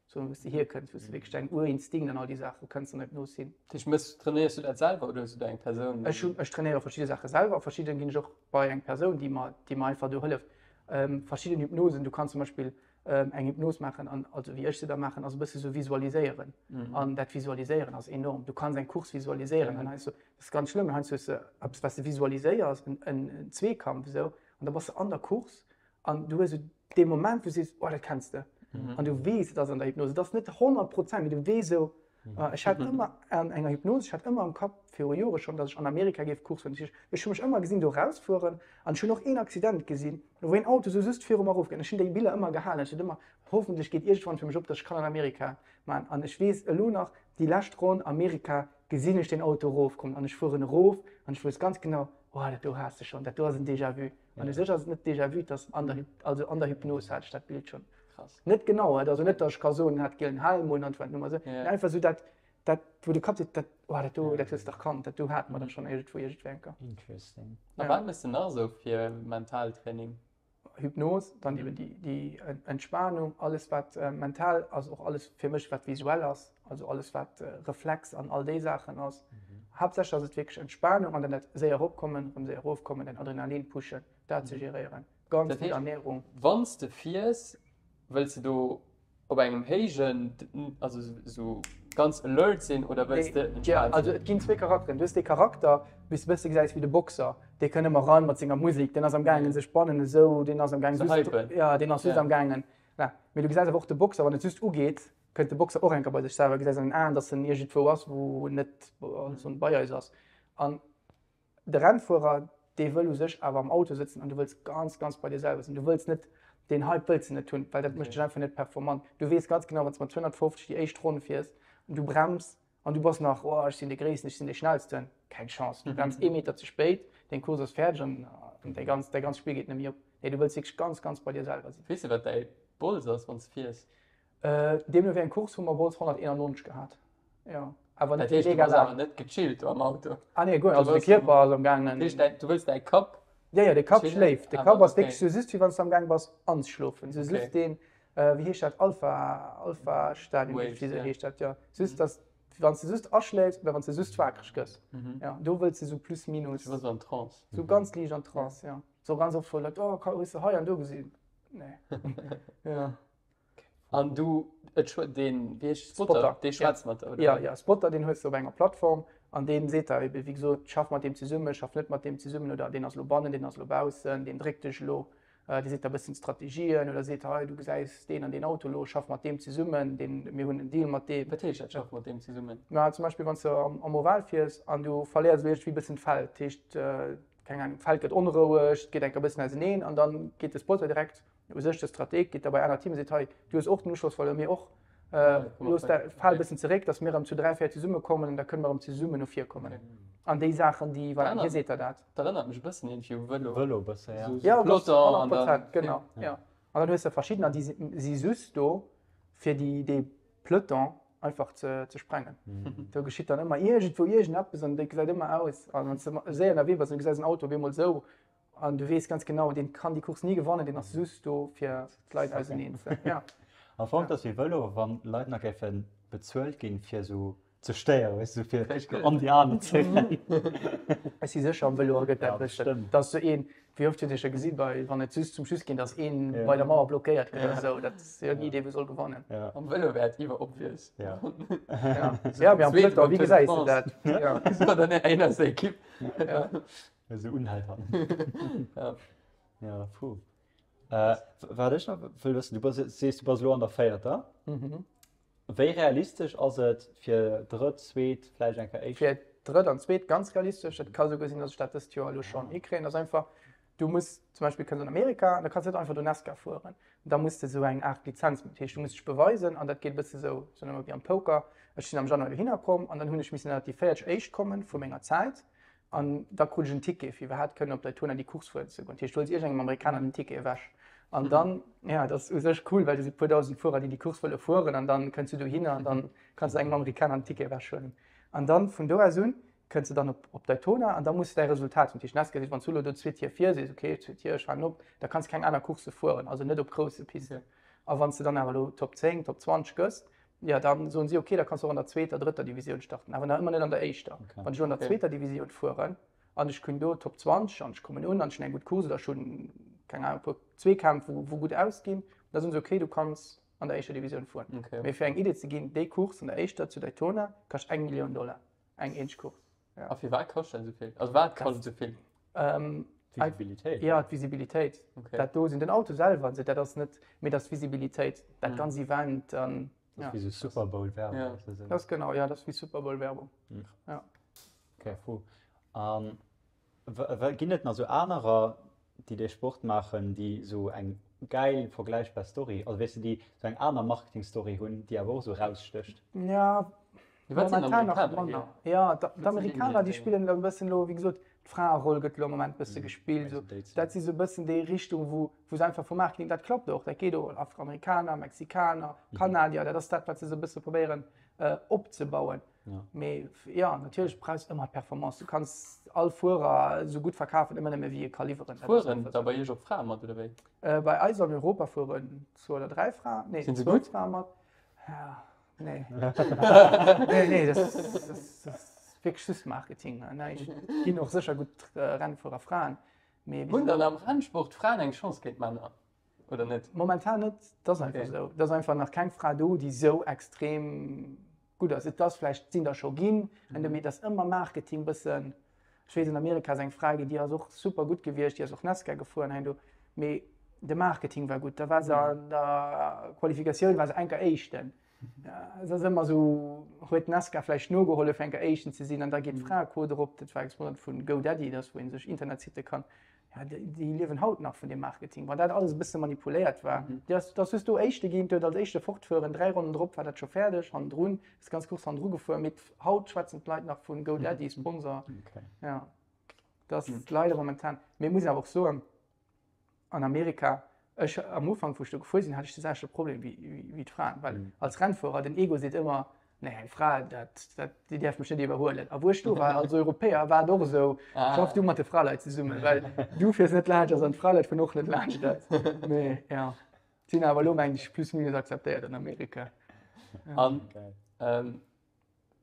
soen, wou s de hierkënns, wou s de wierklech däin Urinstinkt an all déi Saache kënns an der Hypnos sinn.
Dat heescht, méchs, trainéiers du dat selwer oder hues du do eng Persoun, déi.
Ech hunn, ech trainéiere verschidde Saache selwer, verschidde ginn ech och bei eng Persoun, déi mer, déi mer einfach do hëlleft. Verschidden Hypnosen, du kanns zum Beispill eng Hypnos maachen an, also wéi ech se da maachen, ass e bësse sou visualiséieren. An dat Visualiséieren ass enorm. Du kanns eng Course visualiséieren an heiansdo, dat ass ganz schlëmm, heiansdo hues de eppes, wat s de visualiséiers, en Zweekampf esou, an da bass de an der Course an du hues esou dee Moment, wou du sees, oh dat kenns de. An du weess, et ass an der Hypnos. Et ass net 100 Prozent, mee du weess esou, Ech hat ëmmer an enger Hypnos, ech hat ëmmer am Kapp viru Jore schonn, datt ech an Amerika géif Course fueren. Ech hu mech ëmmer gesinn do rausfueren an ech hunn och een Accident gesinn, wou een Auto sou just viru mer erofgeet. Ech hunn déi Biller ëmmer gehalen. Ech sot ëmmer, hoffentlech geet iergendwann fir mech op, datt ech kann an Amerika maachen. An ech weess elo nach, déi lescht Ronn Amerika gesinn ech deen Auto erofkommen an ech fueren erof an ech wouss ganz genau, oh dat do has de schonn, dat do ass en Déjà-vu. An u sech ass et net Déjà-vu, et ass an der, also an der Hypnos hat ech dat Bild schonn.
Krass.
Net genau, et also net, datt ech ka soen, en hat gielen Helm un an wat esou, mee einfach esou dat, dat wou de Kapp seet, dat, oh dat do, dat hues de dach kannt, dat do hate mer dach schonn iergendwou iergendwéi eng Kéier.
Interesting.
A wat méchs de nach esou fir Mentaltraining?
Hypnos, dann eben déi, déi Entspanung, alles wat mental ass, och alles fir mech wat visuell ass, also alles wat Reflex an all déi Saachen ass. Haaptsächlech ass et wierklech Entspanung an dann dat séier eropkommen, erëm séier erofkommen, den Adrenalin pushen, dat ze geréieren. Ganz vill Ernährung.
Wann s de fiers, wëlls de do op engem héijen, also sou ganz alert sinn oder wëlls de entspaant
sinn? Also et ginn zwéi Charakteren. Du hues dee Charakter, wéi s de bësse gesäis wéi de Boxer, dee kënnt ëmmer eran mat senger Musek, deen ass am gaangen sech bannen esou, deen ass am gaangen
just,
jo deen ass just am gaangen. Mee du gesäis awer och de Boxer, wann et just ugeet, kënnt de Boxer och eng Kéier bei sech selwer, gesäis an den Aen, datt en iergendwou ass, wou en net bei eis ass. An De Rennfuerer, dee wëll u sech awer am Auto sëtzen an du wëlls ganz, ganz bei dir selwer sinn. Du wëlls net, deen Hype wëlls de net hunn, well dat mécht dech einfach net performant. Du weess ganz genau, wann s de mat 250 déi éischt Ronn fiers an du brems an du bass nach, oh ech sinn dee Gréissten, ech sinn dee Schnellsten, keng Chance. Du brems ee Meter ze spéit, deng Course ass fäerdeg an däi ganz, däi ganz Spill geet net méi op. Nee, du wëlls wierklech ganz, ganz bei dir selwer sinn.
Weess de, wat däi Bols ass, wann s de fiers?
Deemno wéi eng Course hu mer Bols 191 gehat. Jo, awer
net mega laang. Dat heescht, du bass awer net gechillt do am Auto?
Ah nee, guer net. Also de Kierper ass am gaangen.
Dat heescht, du wëlls däi Kapp
chillen? Jo, jo, de Kapp schléift. De Kapp ass wierklech sou just, wéi wann s du am gaang bass anzeschlofen. Sou just deen, wéi heescht dat, Alpha, Alpha-Stadium, wéi sou heescht dat, jo. Just, dass, wann s du just aschléifs oder wann s du just wakereg gëss. Jo, do wëlls de sou plus minus.
Du bass an Trance.
Sou ganz liicht an Trance, jo. Sou ganz oft, wou Leit, oh, hues de hei an do gesinn? Nee. Jo.
An du, et schwä-, deen, wéi heescht, Spotter,
Spotter,
dee
ja.
schwätzt mat der, oder
Ja,
wéi?
ja, Spotter, deen hues de op enger Plattform an deen seet der ebe, wéi gesot, schaff mat deem zesummen, schaff net mat deem zesummen oder deen ass elo bannen, deen ass elo baussen, deen dréckt dech elo, dee seet der e bëssen d'Strategien oder seet, hei, du gesäis deen an deen Auto elo, schaff mat deem zesummen, deen, mir hunn en Deal mat deem.
Wat heescht dat, schaff mat deem zesummen?
Ma zum Beispill, wann s de am, am Oval fiers an du verléiers elo iergendwéi e bëssen d'Feld, dat heescht, keng Ahnung, d'Feld gëtt onroueg, et geet enker e bëssen auseneen an dann geet de Spotter direkt U sech de Strateg geet da bei aner Teams, seet hei, du hues och den Uschloss verluer, mir och, looss dat, fal e bëssen zeréck, datt mir erëm zu 3, 4 zesumme kommen an da kënne mer erëm zesummen no vir kommen. An déi Saachen, déi, voilà, hie seet der dat.
Dat erënnert mech e bëssen iergendwéi u Vëlo.
Vëlo e bësse, ja.
Ja, Peloton an dann. Genau, ja. An dann hues de verschiddener, déi si just do, fir déi, dee Peloton einfach ze, ze sprengen. Do geschitt dann ëmmer iergendwou iergendeppes an déi gesäit ëmmer aus, an wann s de séier ënnerwee bass, dann gesäis en Auto op eemol esou An du weess ganz genau, deen kann déi Course ni gewannen, deen ass just do fir d'Leit auseneen ze. Ja.
Am Fong ass wéi Vëlo, wann Leit nach géife bezuelt ginn fir esou ze stéieren, weess du, fir an déi aner ze rennen.
Ech si sécher am Vëlo ergëtt dat bëssen, dass sou een, wéi oft hutt Dir scho gesi bei, wann et just zum Schluss geet, dass een bei der Mauer blockéiert gëtt oder sou, dat ass jo ni dee wou soll gewannen.
Am Vëlo wär et iwwer obvious.
Ja.
Ja, mee am Peloton, wéi gesäis de dat?
Ja. Oder een aus der Equipe.
Ja.
Esou unhält han.
Ja.
Ja, puh. Äh, wat ech nach wëll wëssen, du bass, sees du bass elo an der véierter.
Mhm.
Wéi realistesch ass et fir drëtt, zweet, vläicht eng Kéier éischt?
Fir drëtt an zweet ganz realistesch. Et ka souguer sinn, datt ech dat dëst Joer elo schonn hikréien. Ass einfach, du muss zum Beispill kënns an Amerika an da kanns net einfach do NASCAR fueren. Da muss de sou eng Aart Lizenz, dat heescht du muss dech beweisen an dat geet e bësse sou, soen ech mol, wéi am Poker. Ech sinn am Januar dohinner komm an dann hunn ech missen ënnert déi 40 éischt kommen vu menger Zäit. An da krut ech en Ticket, fir iwwerhaapt kënnen op Daytona déi Course fueren ze goen. Dat heescht, du huels iergendengem Amerikaner den Ticket ewech. An dann, ja, dat ass u sech cool, well do si puer dausend Fuerer, déi déi Course wëlle fueren an dann kënns du dohinner an dann kanns du engem Amerikaner den Ticket ewechhuelen. An dann vun do aus un kënns du dann op, op Daytona an da muss du däi Resultat hunn. Dat heescht, NASCAR seet, wann s du elo do zwee Tier vir sees, okay, zwee Tier, ech halen op, da kanns du keng aner Coursse fueren, also net op grousse Pisten. A wann s du dann awer elo Top 10, Top 20 gëss, ja, dann soen si, okay, da kanns du och an der zweeter, drëtter Divisioun starten, awer nach ëmmer net an der éischter. Wann ech elo an der zweeter Divisioun fueren, an ech hunn do Top 20 an ech kommen un an ech hunn eng gutt Course oder ech hunn keng Ahnung e puer Zweekämpf wou wou gutt ausginn, da soen se okay du kanns an der éischter Divisioun fueren.
Okay.
Mee fir eng Idee ze ginn, déi Course an der éischter zu Daytona kascht eng Millioun Dollar, eng eenzeg Course.
Ja. A firwat kascht dat esou vill? Also wat kascht esou vill?
Ähm,
D'Visibilitéit.
Ja, d'Visibilitéit.
Okay.
Dat do sinn den Auto selwer an esou, dat ass net, mee dat ass d'Visibilitéit, dat
Mhm.
ganz Event an
Dat
ja.
ass wéi sou Super Bowl Werbung.
Ja.
Dat
Dat ass genau, ja, dat ass wéi Super Bowl Werbung. Ja.
Okay, fou. An ginn et nach sou anerer, déi dee Sport maachen, déi sou eng gäil vergläichbar Story, also weess de, déi sou eng aner Marketing-Story hunn, déi awer och sou erausstécht?
Ja,
Wat sinn
momentan nach
Amerikaner hier?
manner. Ja, d'Amerikaner, déi spillen elo e bëssen elo, wéi gesot, d'Fraeroll gëtt elo am Moment e bësse gespillt. Sou, dat si sou e bëssen déi Richtung, wou wou se einfach vum Marketing, dat klappt och, dat geet och, Afroamerikaner, Mexikaner, Kanadier, dat ass dat, wat se sou e bësse probéieren opzebauen. Mee jo, natierlech brauchs ëmmer d'Performance. Du kanns all Fuerer esou gutt verkafen, ëmmer nëmme wéi e ka liwweren.
Fueren da bei iech och Frae mat oder wéi?
Bei eis an Europa fueren zwou oder dräi Fraen, nee,
Sinn se
zwou
gutt?
Frae mat. Ja, nee. Nee, nee, dat ass wierklech just Marketing. Näischt. Ginn och sécher gutt Rennfuerer Fraen, mee
Hunn dann am Rennsport Fraen eng Chance géint Männer oder net?
Momentan net, dat ass einfach esou. Et ass einfach nach keng Fra do, déi esou extrem Gutt ass et ass vläicht sinn der scho ginn, an mee et ass ëmmer Marketing bëssen. Ech weess an Amerika ass eng Fra ginn, déi ass och super gutt gewiescht, déi ass och Nascar gefuer an heindo, mee de Marketing war gutt, da war se an der Qualifikatioun war se enker Éischten. Et ass ëmmer esou, huet Nascar vläicht nogeholle fir enker Éischten ze sinn an da geet d'Fraequot erop. Dat war gesponsert vun GoDaddy, dat ass wou ee sech Internetsitte kann Ja, déi liewen haut nach vun deem Marketing. Wann dat alles e bësse manipuléiert war, mhm. déi ass, dass just do Éischte ginn, huet als Éischte fortfueren, dräi Ronnen drop war dat scho fäerdeg, hannendrun ass ganz Course hannendru gefuer. Mee haut schwätzen d'Leit nach vun GoDaddy, mhm. Sponsor.
Okay.
Ja. Das mhm. leider momentan. Mee muss awer och soen, an Amerika, ech am Ufank, wou ech do gefuer sinn, hat ech de selwechte Problem wéi, wéi, wéi d'Fraen. Well mhm. als Rennfuerer, den Ego seet ëmmer, Nee, eng Fra, dat, dat, déi däerf mech net iwwerhuelen. A wou ech do war als Europäer, war et och esou, ah. schaff du mat de Fraleit zesummen, well du fiers net laanscht eis an d'Fraleit fueren och net laanscht eis. Mee ja, sinn awer elo meng ech plus minus akzeptéiert an Amerika.
Ja. An ähm,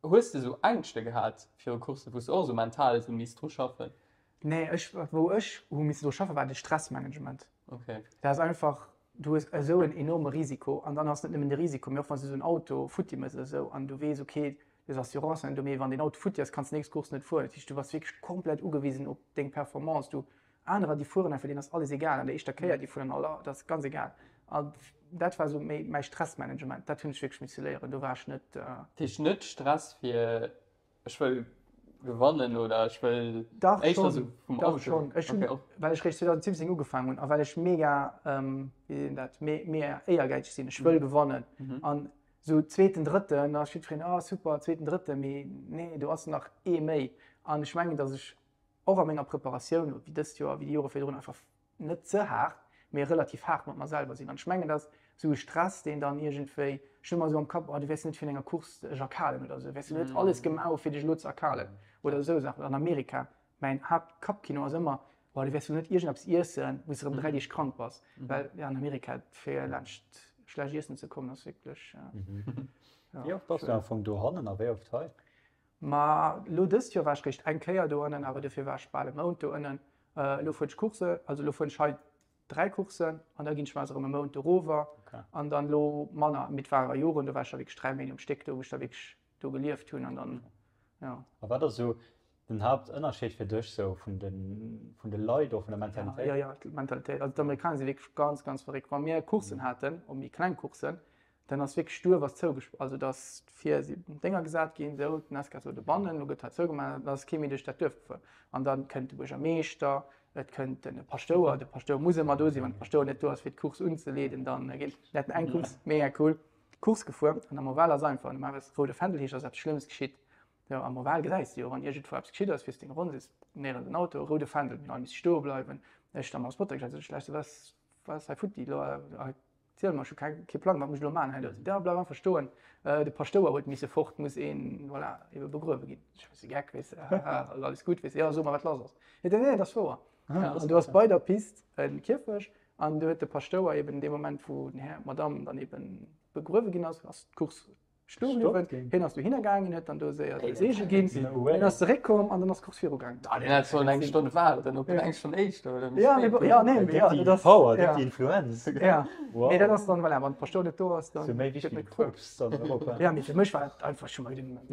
hues de sou Ängschte gehat viru Courssen, wou s du och esou mental esou misst dru schaffen?
Nee, ech, wou ech hu missen dru schaffen, war de Stressmanagement.
Okay.
Dat ass einfach, du hues esou en enorme Risiko an dann ass net nëmmen de Risiko, mee och wann s du esou en Auto futti mëss oder esou an du weess, okay, du hues Assurance an do, mee wann deen Auto futti ass, kanns de nächst Course net fueren. Dat heescht, du bass wierklech komplett ugewisen op deng Performance. Du, anerer, déi fueren einfach, deenen ass alles egal an der éischter Kéier, déi fueren all, dat ass ganz egal. An dat war esou méi mäi Stressmanagement, dat hunn ech wierklech misse léieren, do war ech net.
Dat heescht net Stress fir Ech wëll gewannen oder ech wëll
Dach
éischter
schonn,
sou vum
dach
Auto.
schonn. Ech hunn,
Okay, och.
well ech réischt 2017 ugefaangen hunn a well ech mega, wéi seet een dat, me mega éiergäizeg sinn, ech wëll gewannen. An sou zweeten, drëtten, da ass jiddwereen, ah super, zweeten, drëtten, mee nee, do ass nach ee méi. An ech mengen, datt ech och a menger Preparatioun, wéi dëst Joer, wéi déi Jore virdrun, einfach net ze haart, mee relativ haart mat mer selwer sinn. An ech mengen, dass esou e Stress, deen dann iergendwéi, ech hunn ëmmer esou am Kapp, oh du wäers net vun enger Course dech erkalen oder esou, wäers du net alles gemaach hu fir dech elo ze erkalen oder esou Saachen. An Amerika, mäin Haaptkappkino ass ëmmer, oh du wäers elo net iergendeppes iessen, wou s de erëm 3 Deeg krank bass. Well jo an Amerika, fir laanscht schlecht Iessen ze kommen, ass wierklech,
jo. Wéi oft bass du am Fong dohannen a wéi oft hei?
Ma elo dëst Joer war ech réischt eng Kéier dohannen, awer dofir war ech bal e Mount doënnen. Elo fueren ech Course, also elo fueren ech hei 3 Courssen an da ginn ech meist erëm e Mount dorower an dann elo manner. Mee et war awer Joren, do war ech da wierklech 3 Méint um Stéck do, wou ech da wierklech do gelieft hunn an dann, jo.
A wat ass esou den Haaptënnerscheed fir dech sou vun de vun de Leit och vun der Mentalitéit?
Jo, jo, d'Mentalitéit. Also d'Amerikaner si wierklech ganz, ganz verréckt. Wa mir Courssen haten, och méi kleng Courssen, Dann ass wierklech d'Duerf ass zougesp also dass vir si Dénger gesat ginn, esou d'Nascar sou dobannen, lo gëtt dat zougemaach, dann ass kee méi duerch dat Duerf gefuer. An dann kënnt de Buergermeeschter, et kënnt den Paschtouer, de Paschtouer muss ëmmer do sinn, wann de Paschtouer net do ass fir d'Course unzeleeden, dann geet mir haten eng Course, mega cool, Course gefuer an am Oval ass einfach normalerweis roude Fändel heescht ass eppes Schlëmmes geschitt, jo am Oval gesäis de jo wann iergendwou eppes geschitt ass, fiers deng Ronn, sees néierens en Auto, roude Fändel, mir hunn all misse stoe bleiwen, ech da mam Spotter geschwat, sot ech, lauschter, was. Wat ass hei futti elo? Ziel mer, ech hu kee Plang, wat muss ech elo maachen hei elo? Ja, bleif einfach stoen. De Paschtouer huet misse fort, muss een, voilà, ebe begruewe ginn. Ech war sou geck, weess de, haha, alles gutt, weess de, jo, so mer, wat lass ass. Nee, nee, dat ass wouer. An do ass bei der Pist e Kierfecht an do huet de Paschtouer eben dee Moment, wou den Här, d'Madame dann eben begruewe ginn ass, ass d'Course Stoe bliwwen. Hien ass dohinner gaangen, hien huet dann do séier de Seege ginn. Hien ass zeréckkomm an dann ass d'Course viru gaangen.
Ah, deen hätt sollen eng Stonn waarden, op en eng Stonn éischter oder
méi spéit. Ja, ja, nee,
ja, dat ass. Power, ja. Déi Influenz.
Ja. Wow. Mee dat ass dann, voilà, wann de Paschtouer net do ass, dann.
Sou méi wichteg wéi
Poopst an Europa. Ja, mee fir mech war dat einfach, ech hu mer geduet,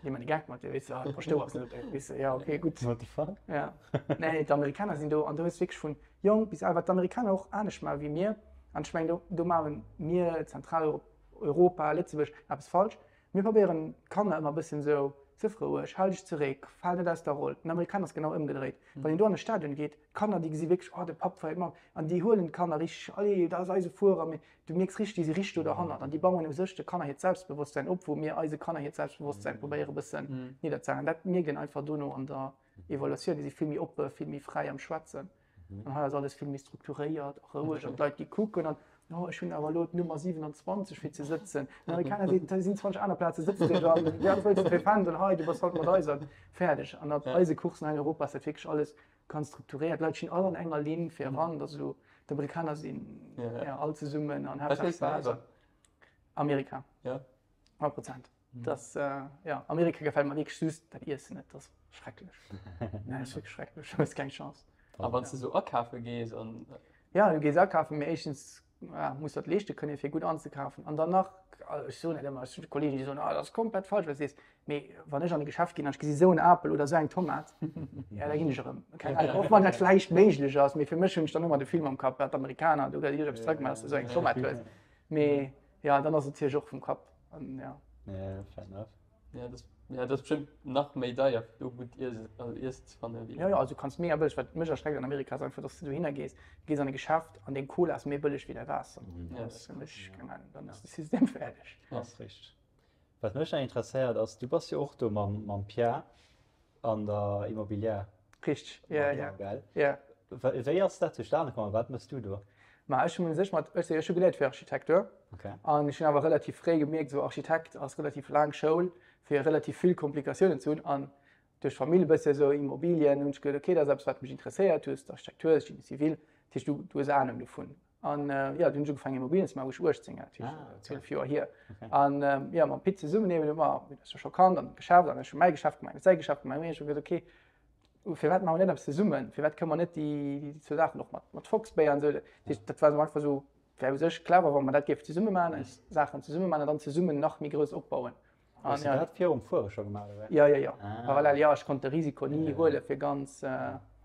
mir man e Gag mat dir, weess de, ah, de Paschtouer ass net do, weess de, ja, okay, gutt.
What the fuck?
Ja. Nee, d'Amerikaner sinn do, an do hues wierklech vun jonk bis al, wat d'Amerikaner och anescht maache wéi mir, an ech mengen, do, do maache mir Zentraleuropa, Europa, Lëtzebuerg, eppes falsch. Mir probéieren d'Kanner ëmmer e bësschen esou, sief roueg, hal dech zeréck, fal net aus der Roll. Den Amerikaner ass genau ëmgedréit. Wann een do an e Stadion geet, d'Kanner déi gesi wierklech, oh de Papp feiert mat an déi huelen d'Kanner richteg, allez, dat ass eise Fuerer. Mee du mierks richteg, déi si richteg do derhannert an déi bauen u sech de Kanner hiert Selbstbewosstsäin op, wou mir eise Kanner hiert Selbstbewosstsäin probéiere e bëssen nidderzehalen. Dat mierkt een einfach dono an der Evaluatioun. Déi si vill méi oppe, vill méi fräi am Schwätzen. An hei ass alles vill méi strukturéiert a roueg an d'Leit gi kucken an oh, ech hunn awer elo d'Nummer 27 fir ze sëtzen. Den Amerikaner seet, da sinn 20 aner Plaze, sëtz dech an ja, wëlls du fir Fändel hei, du bass haut mat eis an fäerdeg. An op eise Coursen hei in Europa ass dat wierklech alles ganz strukturéiert. D'Leit stinn all an enger Linn fir eran, dat ass esou, d'Amerikaner sinn ja, all zesummen an
Haaptsaach Spaass.
Amerika.
Ja.
100 Prozent. Das, äh, ja, Amerika gefällt mir wierklech just dat Iessen net, das ass schrecklech. Nein, das ist wirklich schrecklech, du hues keng Chance.
A wann s du sou akafe gees an.
Ja, du gees akafen, mee éischtens ja, muss dat leeschte kënnen, fir gutt anzekafen. An dann nach, also ech soen net ëmmer, ech hunn Kollegen, déi soen, ah, dat ass komplett falsch, wat du sees. Mee wann ech an e Geschäft ginn an ech gesi sou en Apel oder sou eng Tomat, ja, da ginn ech erëm. Keng Ahnung, och wann dat vläicht méiglech ass, mee fir mech hunn ech dann ëmmer de Film am Kapp, wat d'Amerikaner do gëtt iergendepes zeréckgemaach, dass du sou eng Tomat hues. Mee ja, dann ass et natierlech och vum Kapp. An, ja.
Ja, fair enough.
Ja, das, ja, das bestimmt nach méi deier fir do gutt Iess, also Iessen ze fannen.
Ja, ja, also du kanns mega bëlleg, wat mech erschreckt an Amerika ass einfach, dass du dohinner gees, du gees an e Geschäft an deng Cola ass méi bëlleg wéi däi Waasser.
Mhm.
Ja, das ass fir mech, keng Ahnung, dann ass de System fäerdeg.
Ja. Ass richteg. Wat mech nach interesséiert ass, du bass jo och do mam, mam Pierre an der Immobilière.
Richteg, ja, ja.
Gell?
Ja.
Wéi ass dat zustane komm a wat mëss du do?
Ma ech hunn u sech mat, ech hu geléiert fir Architektur.
Okay.
An ech hunn awer relativ fréi gemierkt, esou Architekt ass relativ laang Schoul fir relativ vill Komplikatiounen ze hunn. An duerch d'Famill e bësse esou Immobilien hunn ech geduet, okay, dat ass eppes wat mech interesséiert. Du hues d'Architektur, Génie civil, dat heescht du du hues Anung dovun. An jo, dunn hunn ech ugefaangen Immobilien ze maachen, wou ech 18 war, dat heescht
Ah, okay.
12 Joer hier.
Okay.
An jo, mam Pit zesummen eben hu mer, mir hunn eis jo scho kannt, an Geschäft an ech hu mäi Geschäft gemaach, hien huet säi Geschäft gemaach, mir hunn gesot, okay, firwat maache mer net eppes zesummen, firwat kënne mer net déi zwou Saachen och mat, mat Foxbay an esou, dat heescht, dat war esou einfach esou, wär u sech clever, wa mer dat géife zesumme maachen, eis Saachen zesumme maachen an dann zesummen nach méi grouss opbauen.
An Hues du
ja,
dat virum Fuere scho gemaach, oder?
ja, ja, ja,
Ah.
parallel, ja, ech konnt de Risiko ni
Ja.
huele fir ganz,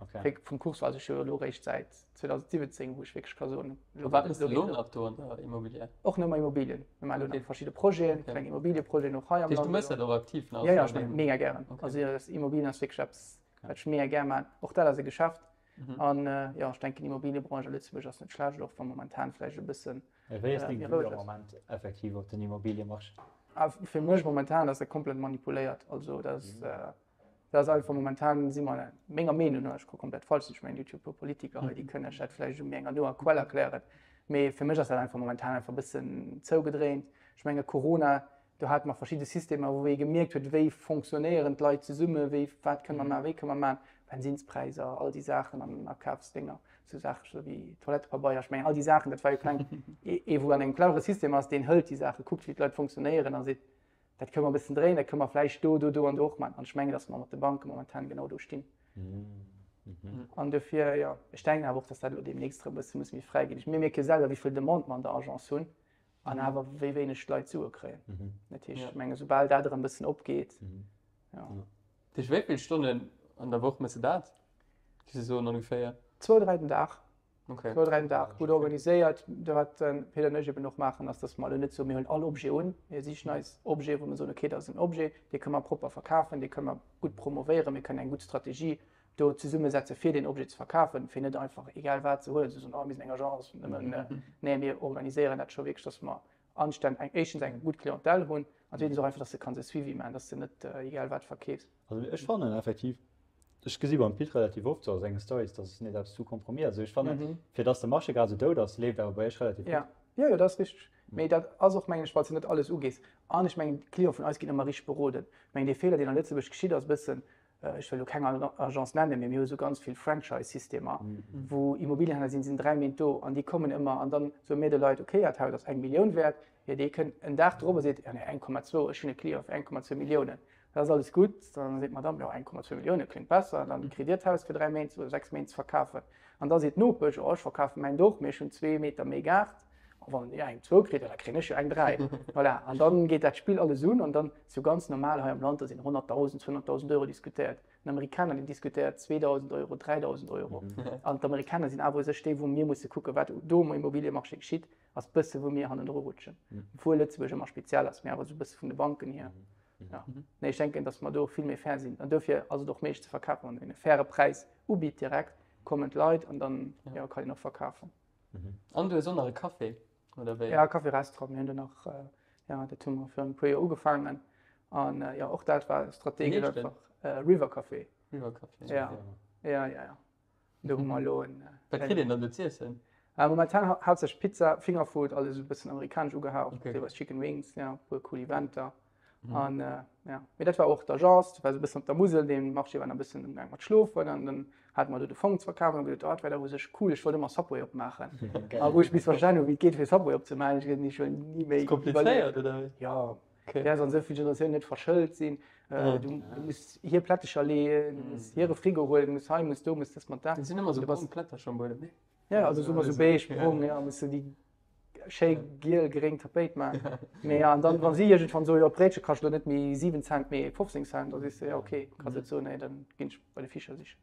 Okay.
fir vum Cours, also ech hu jo elo réischt säit 2017, wou ech wierklech ka soen,
A wat méchs du elo nach do an der Immobilière?
Och nëmme Immobilien. Mir maachen elo
Okay.
nach verschidde Projeten,
Okay.
kleng Immobilieprojeten och hei am
Dat heescht, du
Land
méchs
elo.
dat och aktiv nach?
Ja, ja, ech maachen dat mega gären.
Okay.
Also ja, Immobilien ass wierklech eppes, wat ech mega gär maachen. Och dat ass e Geschäft.
Mhm.
An jo, ech denken, d'Immobiliebranche a Lëtzebuerg ass net schlecht, och wa momentan vläicht e bëssen
Wéi ass deng
méi
Vue
roueg
am
ass.
Moment effektiv op den Immobiliemarché?
Ah, fir mech momentan ass dat komplett manipuléiert. Also dat ass, dat ass einfach momentan si mer, menger Meenung no, ech ka komplett falsch sinn, ech mengen, et gi jo e puer Politiker hei, déi kënnen iech dat vläicht u méi enger noer Quell erklären, mee fir mech ass dat einfach momentan einfach e bëssen zougedréint. Ech menge Corona, do hate mer verschidde Systemer, wou ee gemierkt huet, wéi fonctionnéieren d'Leit zesummen, wéi, wat kënne mer maachen, wéi kënne mer maachen, Bensinnspräisser, all déi Saachen an Akafsdénger, sou Saache sou wéi Toilettepabeier, ech mengen all déi Saachen, dat war jo kleng, ee wou an engem clevere System ass, deen hëlt déi Saachen, kuckt wéi d'Leit fonctionnéieren a seet, dat kënne mer e bëssen dréinen, dat kënne mer vläicht do, do, do an do och maachen. An ech mengen, datt mer mat de Banke momentan genau do stinn. An dofir, jo, ech denken awer och, datt dat elo deemnächst erëm e bësse muss méi fräi ginn. Mir mierke selwer, wéi vill Demande mer an der Agence hunn an awer wéi wéineg d'Leit Sue kréien. Dat heescht, ech mengen, soubal dat erëm e bëssen opgeet, jo.
Dat heescht, wéi vill Stonnen an der Woch méchs de dat, géifs de soen ongeféier?
Zwou, dräi den Dag.
Okay.
Zwou, dräi den Dag, gutt organiséiert. Wat de Peter an ech eben och maachen, ass, dass mer elo net soen, mir huelen all Objet un. Mir sichen eis Objete, wou mer soen, okay, dat ass en Objet, dee kënne mer propper verkafen, dee kënne mer gutt promovéieren, mir kënnen eng gutt Strategie do zesummesetze fir deen Objet ze verkafen, fir net einfach egal wat ze huelen, ze soen, oh mir sinn eng Agence, nëmmen, nee, mir organiséieren dat scho wierklech, dass mer anstänneg eng, éischtens eng gutt Clientèle hunn an zweetens och einfach, dass de kanns e Suivi maachen, dass de net egal wat verkeefs.
Also ech fannen effektiv. Ech gesi beim Pit relativ oft sou a senge Stories, dass es net eppes zu Compromis ass. Also ech fannen, fir dass de Marché grad sou dout ass, leeft awer bei iech relativ gutt.
Ja, jo, jo, dat ass richteg. Mee dat ass och, mengen ech, well s de net alles ugees. An ech mengen, d'Cliente vun eis ginn ëmmer richteg beroden. Ech mengen, dee Feeler, deen a Lëtzebuerg geschitt ass, e bëssen, ech wëll elo keng Agence nennen, mee mir hu sou ganz vill Franchise-Systemer, wou Immobilienhändler sinn, sinn 3 Méint do an déi kommen ëmmer an dann soe mir de Leit, okay, dat Haus ass eng Millioun wäert, jo, dee kënnt en Dag drop a seet, jo, nee, 1,2, ech hunn e Client fir 1,2 Milliounen. Dat ass alles gutt. Dann seet d'Madame, jo, 1,2 Millioune kléngt besser. Dann kritt Dir d'Haus fir 3 Méint oder 6 Méint ze verkafen. An da seet d'Nopesch, oh, ech verkafe mäint och, mee ech hunn zwee Meter méi Gaart. A wann Dir eng zwou kritt, jo, da kréien ech jo eng 3. Voilà. An dann geet dat Spill alles un. An dann ass jo ganz normal hei am Land, da sinn 100.000, 200.000 Euro diskutéiert. Den Amerikaner, deen diskutéiert 2.000 Euro, 3.000 Euro. An d'Amerikaner sinn awer u sech déi, wou mir musse kucken, wat do um Immobiliemarché geschitt, ass bësse wou mir hannendru rutschen. Obwuel Lëtzebuerg ëmmer speziell ass, mee awer esou bësse vun de Banken hier. Ja. Nee, ech denken, dass mer do vill méi fair sinn. An dofir ass et och méiglech ze verkafen, wann een e faire Präis ubitt direkt, kommen d'Leit an dann ja. Ja, kann een och verkafen.
Mhm. An du hues och nach e Café, oder wéi?
Ja, Café-Restaurant. Mir hunn do nach, äh, ja, dat hu mer virun e puer Joer ugefaangen. An äh, ja, och dat war strategesch einfach. Äh, River Café.
River Café.
Ja. Ja, ja, ja. Do hu mer elo en.
Wat kritt een dann do z'iessen?
Momentan haaptsächlech Pizza, Fingerfood, alles esou e bëssen amerikanesch ugehaucht, okay. Deelweis Chicken Wings, ja, e puer cool Eventer. Mhm. An ja, mee dat war och d'Agence, dat war esou e bëssen op der Musel, dee Marché war nach e bëssen amgaang mat schlofen an dann hate mer do de Fong ze verkafen an gesot, oh, dat wär dach u sech cool, ech wollt ëmmer Subway opmaachen. A wou ech bis verstanen hu wéi et geet fir Subway opzemaachen, ech gesot, ech wëll ni méi.
Ass komplizéiert, oder wéi?
Ja. Okay. Ja, an esou vill Generatiounen net verschëlt sinn. Äh, du, du muss hir Plättecher leeën, du muss hire Frigo huelen, du muss hei, muss do, muss das mat
dat. Sinn ëmmer sou brong Plättercher am Buedem, nee?
Ja, also so so beige, brong, ja, muss du déi schéi giel, gréng Tapéit maachen. Mee ja, an dann, wann si iergendwann soen, jo, d'Bréitche kascht elo net méi 7 Cent, mee 15 Cent, da sees du, ja, okay, kanns net soen, nee, dann ginn ech bei de Fischer sichen.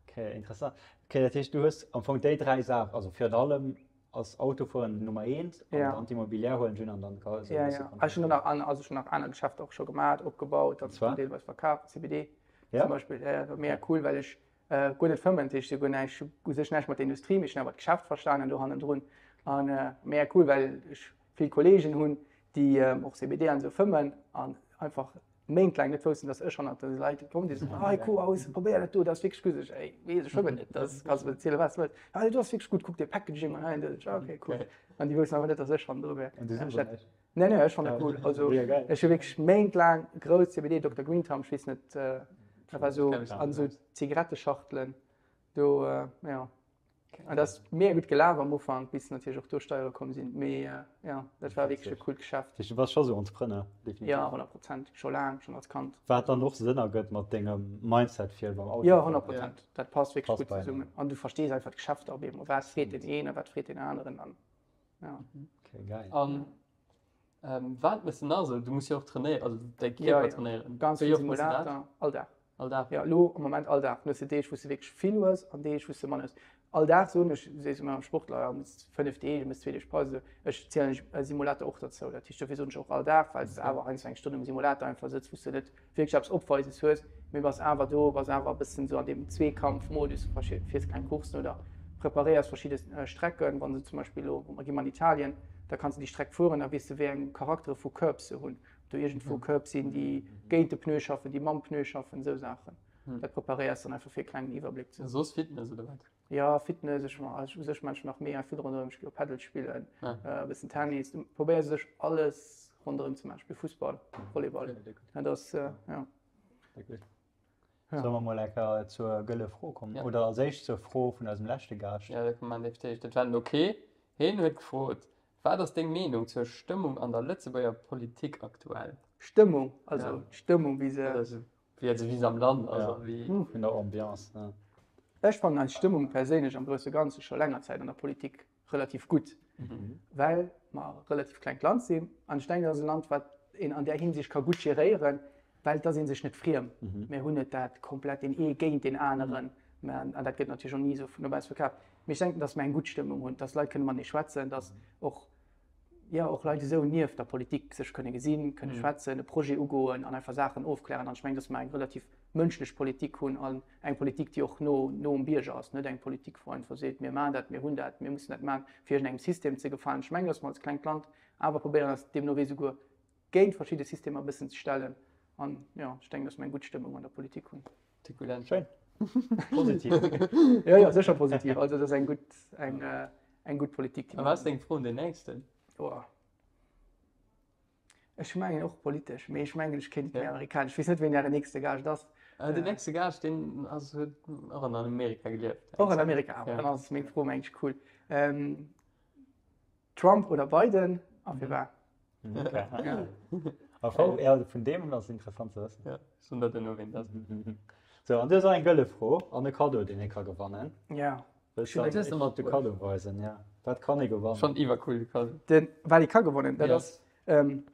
Okay, interessant. Okay, dat heescht, du hues am Fong déi 3 Saachen, also virun allem Ass Autofueren Nummer eent an
ja.
dann d'Immobilière huelen ech un an dann
ka ja, ja. Ech hunn nach an also schon nach aner Geschäfter och scho gemaat, opgebaut, dann zwar deelweis verkaf, CBD
ja.
zum Beispiel ja, ja, mega cool, well ech äh, guer net fëmmen, dat heescht guer näischt u sech näischt mat der Industrie, mee ech hunn awer d'Geschäft verstanen do hannendrun an äh, mega cool, well ech vill Kollegen hunn, déi ähm, och CBD an esou fëmmen an einfach méintlaang net woussten, dass ech hannert de Leit komm, déi soen, ah, cool, oh, probéier dat do, dat ass wierklech gutt. Ech, ey, weess ech fëmmen net, dat kanns du mir erzielen, wat s du wëlls. Ah, dat ass wierklech gutt, kuck dee Packaging an hei an do. Ech, ah, okay, cool. An déi woussten awer net, dass ech hannendru wär.
An du soos och näischt?
Nee, nee, ech fannen dat cool. Also, ech hu wierklech méintlaang grouss CBD, Dokter Green Thumb, ech weess net, dat war sou an sou Zigaretteschachtelen do, jo. An dat ass mega gutt gelaf am Ufank, bis natierlech och do Steiere komm sinn. Mee ja, dat war wierklech e coolt Geschäft.
Dat heescht, du bass scho sou Entrepreneur,
definitiv. Ja, 100 Prozent. Scho laang, schonn als Kand.
Wat dann och Sënn ergëtt mat dengem Mindset fir beim
Auto. Jo, 100 Prozent. Dat passt wierklech gutt zesummen. An du verstees einfach d'Geschäfter op eemol. Wat freet deen een a wat freet deen aneren an
ja. Okay, geil. An wat méchs de nach esou? Du muss jo och trainéieren, also däi Kierper trainéieren.
Ganz vill Simulator, all Dag.
All Dag?
Jo, elo am Moment all Dag. Du hues Deeg, wou s de wierklech vill hues an Deeg, wou s de manner hues. All Dag soen ech, du sees ëmmer Sportler, jo, muss 5 Deeg, muss 2 Deeg Paus esou. Ech zielen Simulator och derzou. Dat heescht, dofir soen ech och all Dag, well s de awer heiansdo eng Stonn um Simulator einfach sëtz, wou s de net wierklech eppes Opweises hues, mee bass awer do, bass awer e bëssen esou an deem Zweekampfmodus, fiers kleng Courssen oder preparéiers verschidde Strecken. Wann se zum Beispill elo, mer gi mer an Italien, da kanns de déi Streck fueren, da weess de wéi eng Charaktere vu Curbs se hunn. do iergendwou Curbs sinn, déi géint de Pneu schaffen, déi mam Pneu schaffen, esou Saachen. Dat preparéiers dann einfach fir e klengen Iwwerbléck ze hunn.
Soss Fitness oder wat?
Jo, Fitness, ech ma u sech maan ech nach mega vill ronderëm, ech gi och Padel spillen, e bëssen Tennis, du probéiers u sech alles ronderëm ze maachen, ech spille Fussball, Volleyball, dat ass jo.
Solle mer mol eng Kéier zur gëlle Fro kommen? Oder als éischt zur Fro vun eisem leschte Gaascht.
Jo, dat maachen mir fir d'éischt. Dat war den Ok. Hien huet gefrot, Wat ass deng Meenung zur Stëmmung an der Lëtzebuerger Politik aktuell?
Stëmmung, also d'Stëmmung wéi se.
Also wéi also wéi se am Land ass a wéi.
Vun der Ambiance, ja.
Ech fannen eis Stëmmung perséinlech am grousse Ganze scho länger Zäit an der Politik relativ gutt, well mer e relativ klengt Land sinn. An ech denken, dat ass e Land, wat een an där Hinsicht ka gutt geréieren, well et ass ee sech net friem. Mir hunn net dat komplett deen ee géint deen aneren, mä, an dat gëtt natierlech och ni esou vun dobausse verkaaft. Mee ech denken, datt mer eng gutt Stëmmung hunn, datt Leit kënne matenee schwätzen, datt och, jo, och Leit esou nieft der Politik sech kënne gesinn, kënne schwätzen, e Projet ugoen an einfach Saachen ofklären. An ech mengen, datt mer eng relativ mënschlech Politik hunn an eng Politik, déi och no, no um Bierger ass, net eng Politik, wou einfach seet, mir maachen dat, mir hunn dat, mir mussen dat maachen, fir iergendengem System ze gefalen. Ech mengen, datt mer als klengt Land awer probéieren, eis deemno wéi souguer géint verschidde Systemer e bëssen ze stellen. An jo, ech denken, dass mer eng gutt Stëmmung an der Politik hunn.
Tukulent.
Schéin. Positiv.
Jo, jo, sécher positiv. Also dat ass eng gutt, eng, eng gutt Politik, déi
A
mer
wat ass deng Fro un den Nächsten?
Oh. Ech mengen och politesch, mee ech mengen, ech kéint et méi amerikanesch. Ech weess net, ween ären nächste Gaascht ass.
Den nächste Gaascht, deen ass, huet och an Amerika gelieft.
Och an Amerika, ah, dann ass meng Fro mengen ech cool. Trump oder Biden a firwat?
A VR vun deem ass interessant ze wëssen.
Ja, ech soen der duerno, ween dat ass.
Sou, an du hues och eng gëlle Fro an e Kaddo, deen ee ka gewannen.
Ja.
Wëlls du eis mat de Kaddo weisen? Ja, wat kann ee gewannen?
Schonn iwwercool de Kaddo.
Den, wat ee ka gewannen, dat ass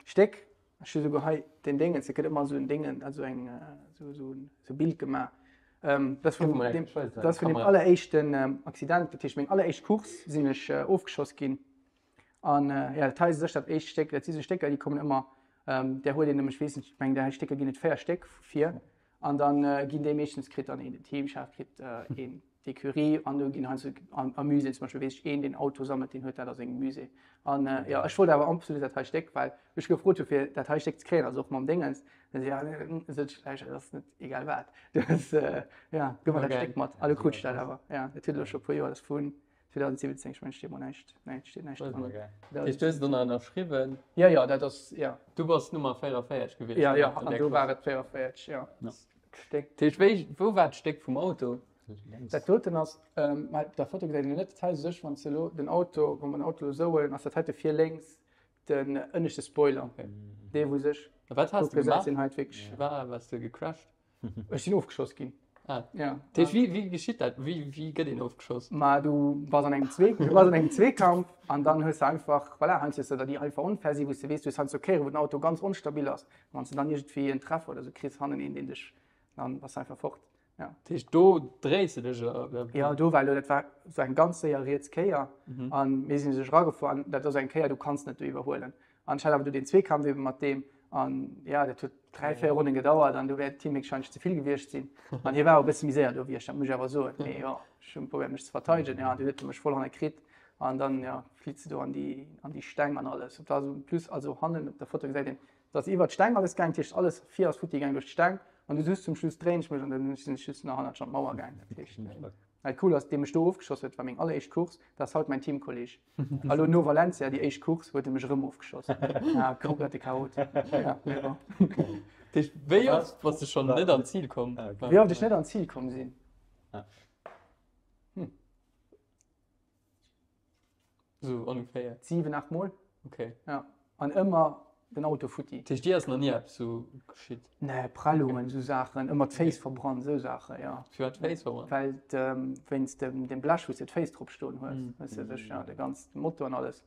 Stéck. Ech hu souguer hei den Déngens, et gëtt ëmmer esou en Déngen, also eng, esou, esou e Bild gemaach. Dat ass vun deem, dat ass vun deem alleréischten Accident, dat heescht meng alleréischt Course sinn ech ofgeschoss ginn. An ja, dat hei ass u sech dat éischt Stéck, dat si sou Stécker, déi kommen ëmmer, där huet een nëmme, ech weess net, ech mengen där hei Stécker ginn et 4 Stéck vu vir. An dann ginn déi meeschtens kritt dann een den Teamchef, kritt een d'Ecurie an do ginn heiansdo am Musée zum Beispill weess ech een deen Auto sammelt, deen huet dat a sengem Musée. An jo ech wollt awer absolut dat hei Stéck, well ech gefrot hu fir dat hei Stéck ze kréien, also och mam Déngens, dann si ja sot ech gläich, dat ass net egal wat, du hues ja gëff mer dat Stéck mat a lo krut ech dat awer. Ja dat huet elo scho e puer Joer, dat ass vun 2017, ech mengen et steet mol näischt, nee et steet näischt dran.
Dat heescht du hues et dann ënnerschriwwen?
Jo jo dat ass jo.
Du bass Nummer 44 gewiescht?
Jo jo an do war et 44 jo.
D'Stéck. Dat heescht wéi, wou war d'Stéck vum Auto?
Dat doten ass, mä op der Foto gesäit een et net, dat hei u sech wann s de elo den Auto, wa mer den Auto elo esou huelen, ass dat heite vir lénks den ënneschte Spoiler, dee wou sech.
A wat has de gemaach?
Sinn hei wierklech.
War, waars de gecrashed?
Ech sinn ofgeschoss ginn.
Ah. Ja. Dat heescht, wéi, wéi geschitt dat? Wéi, wéi gëtt een ofgeschoss?
Ma du bass an engem Zwee, du bass an engem Zweekampf an dann hues de einfach, voilà, heiansdo hues de der déi einfach onfair sinn, wou s de weess, du hues heiansdo Kéieren, wou den Auto ganz onstabil ass. Wann s de dann iergendwéi en Treffer oder sou kriss, hannen een, deen dech, dann bass de einfach fort. Ja.
Dat heescht, do dréis de dech oder?
Ja, do war elo, dat war sou eng ganz séier riets Kéier an mir sinn u sech eragefuer an dat ass eng Kéier, du kanns net do iwwerhuelen. An ech hat awer do deen Zweekampf eben mat deem an ja, dat huet 3, 4 Ronnen gedauert an do wäert him héchstwahrscheinlech ze vill gewiescht sinn. An hie war och e bësse méi séier do wéi ech, dat muss ech awer soen. Mee jo, ech hunn probéiert mech ze verteidegen, jo, an dunn huet e mech voll hanne kritt an dann, jo, flitt se do an déi, an déi Steng an alles. Et war esou en plus, also hannen op der Foto gesäit een, et ass iwwert d'Steng alles gaang, dat heescht alles vir ass futti gaang duerch d'Steng an du just zum Schluss dréin ech mech an dann sinn ech just nach hannert an d'Mauer gaang. Dat heescht, wat cool ass, dee mech do ofgeschoss huet, war meng alleréischt Course, dat ass haut mäin Teamkolleeg. A lo no Valencia, déi éischt Course, huet e mech erëm ofgeschoss. Ja, komplette Chaot. Ja, mee bon.
Dat heescht, wéi oft bass de schonn net an d'Zil komm?
Wéi oft ech net an d'Zil komm sinn? Hm.
Sou ongeféier.
7, 8 Mol.
Okay.
Ja. An ëmmer den Auto futti.
Dat heescht, dir ass nach ni eppes sou geschitt?
Nee, Prellungen, sou Saachen, ëmmer d'Féiss verbrannt, sou Saachen, jo.
Firwat d'Féiss verbrannt?
Well wéinst dem, dem Blech, wou s de d'Féiss drop stoen hues, hues de sech, ja, de ganzen Motor an alles.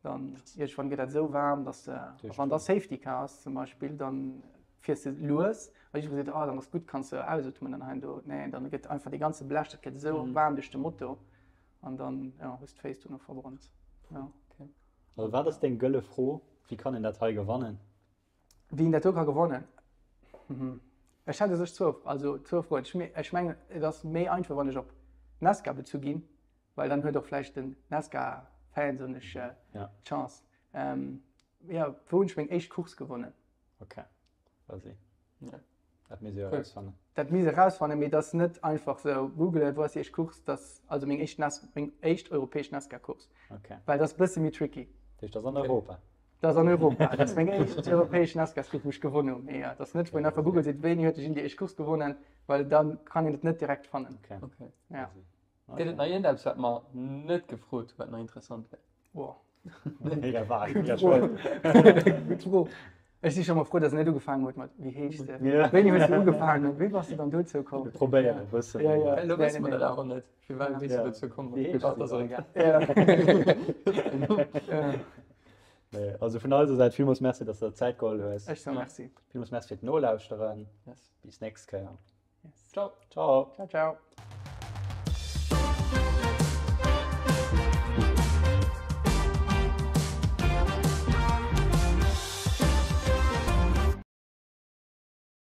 Dann iergendwann gëtt dat esou waarm, dass de, a wann da Safety Car ass zum Beispill, dann fiers de lues, a jiddweree seet, ah, dann ass gutt, kanns de ausootmen an heindo. Nee, dann gëtt einfach dee ganze Blech, dat gëtt esou waarm duerch de Motor an dann, ja, hues d'Féiss dono verbrannt, ja.
Okay. Also wat ass deng gëlle Fro, wéi kann een dat hei gewannen?
Wéi een dat do ka gewannen? Ech hätt u sech zwou, also zwou Froen. Ech mengen, et ass méi einfach, wann ech op Nascar bezu ginn, well dann huet och vläicht den Nascar-Fan, soen ech, d'Chance. Jo, wou hunn ech meng éischt Course gewonnen?
Okay, vas-y. Ja. Dat misst Dir erausfannen.
Dat misst Dir erausfannen, mee dat ass net einfach sou. Googlen, wou ass déi éischt Course, dat ass also meng éischt Nas-, meng éischt europäesch Nascar-Course.
Okay.
Well dat ass e bësse méi tricky.
Dat heescht, dat ass an Europa?
Dat ass an Europa. Dat ass meng éischt europäesch Nascar-Course, wou ech gewonnen hunn. Mee ja, dat ass net, wou een einfach googelt, seet, wéini huet de Gilles déi éischt Course gewonnen, well da kann een et net direkt fannen.
Okay.
Okay.
Ja.
Gëtt et nach iergendeppes, wat mer net gefrot hunn, wat nach interessant wär?
Boah.
Mega vag.
Gutt Fro. Gutt Fro. Ech si scho mol frou, dass en net ugefaangen huet mat Wéi heescht de? Wéini hues de ugefaangen? Wéi bass de dann dozou komm?
Mir probéieren e bëssen.
Ja, ja.
Elo wësse mer dat awer net, firwat wéi s du dozou komm bass. Firwat ass och egal.
Ja.
Nee, also vun eiser Säit villmools Merci, dass de der Zäit geholl hues.
Ech soe Merci.
Villmools Merci fir d'Nolauschteren.
Yes.
Bis nächst Kéier.
Yes.
Ciao.
Ciao.
Ciao, ciao.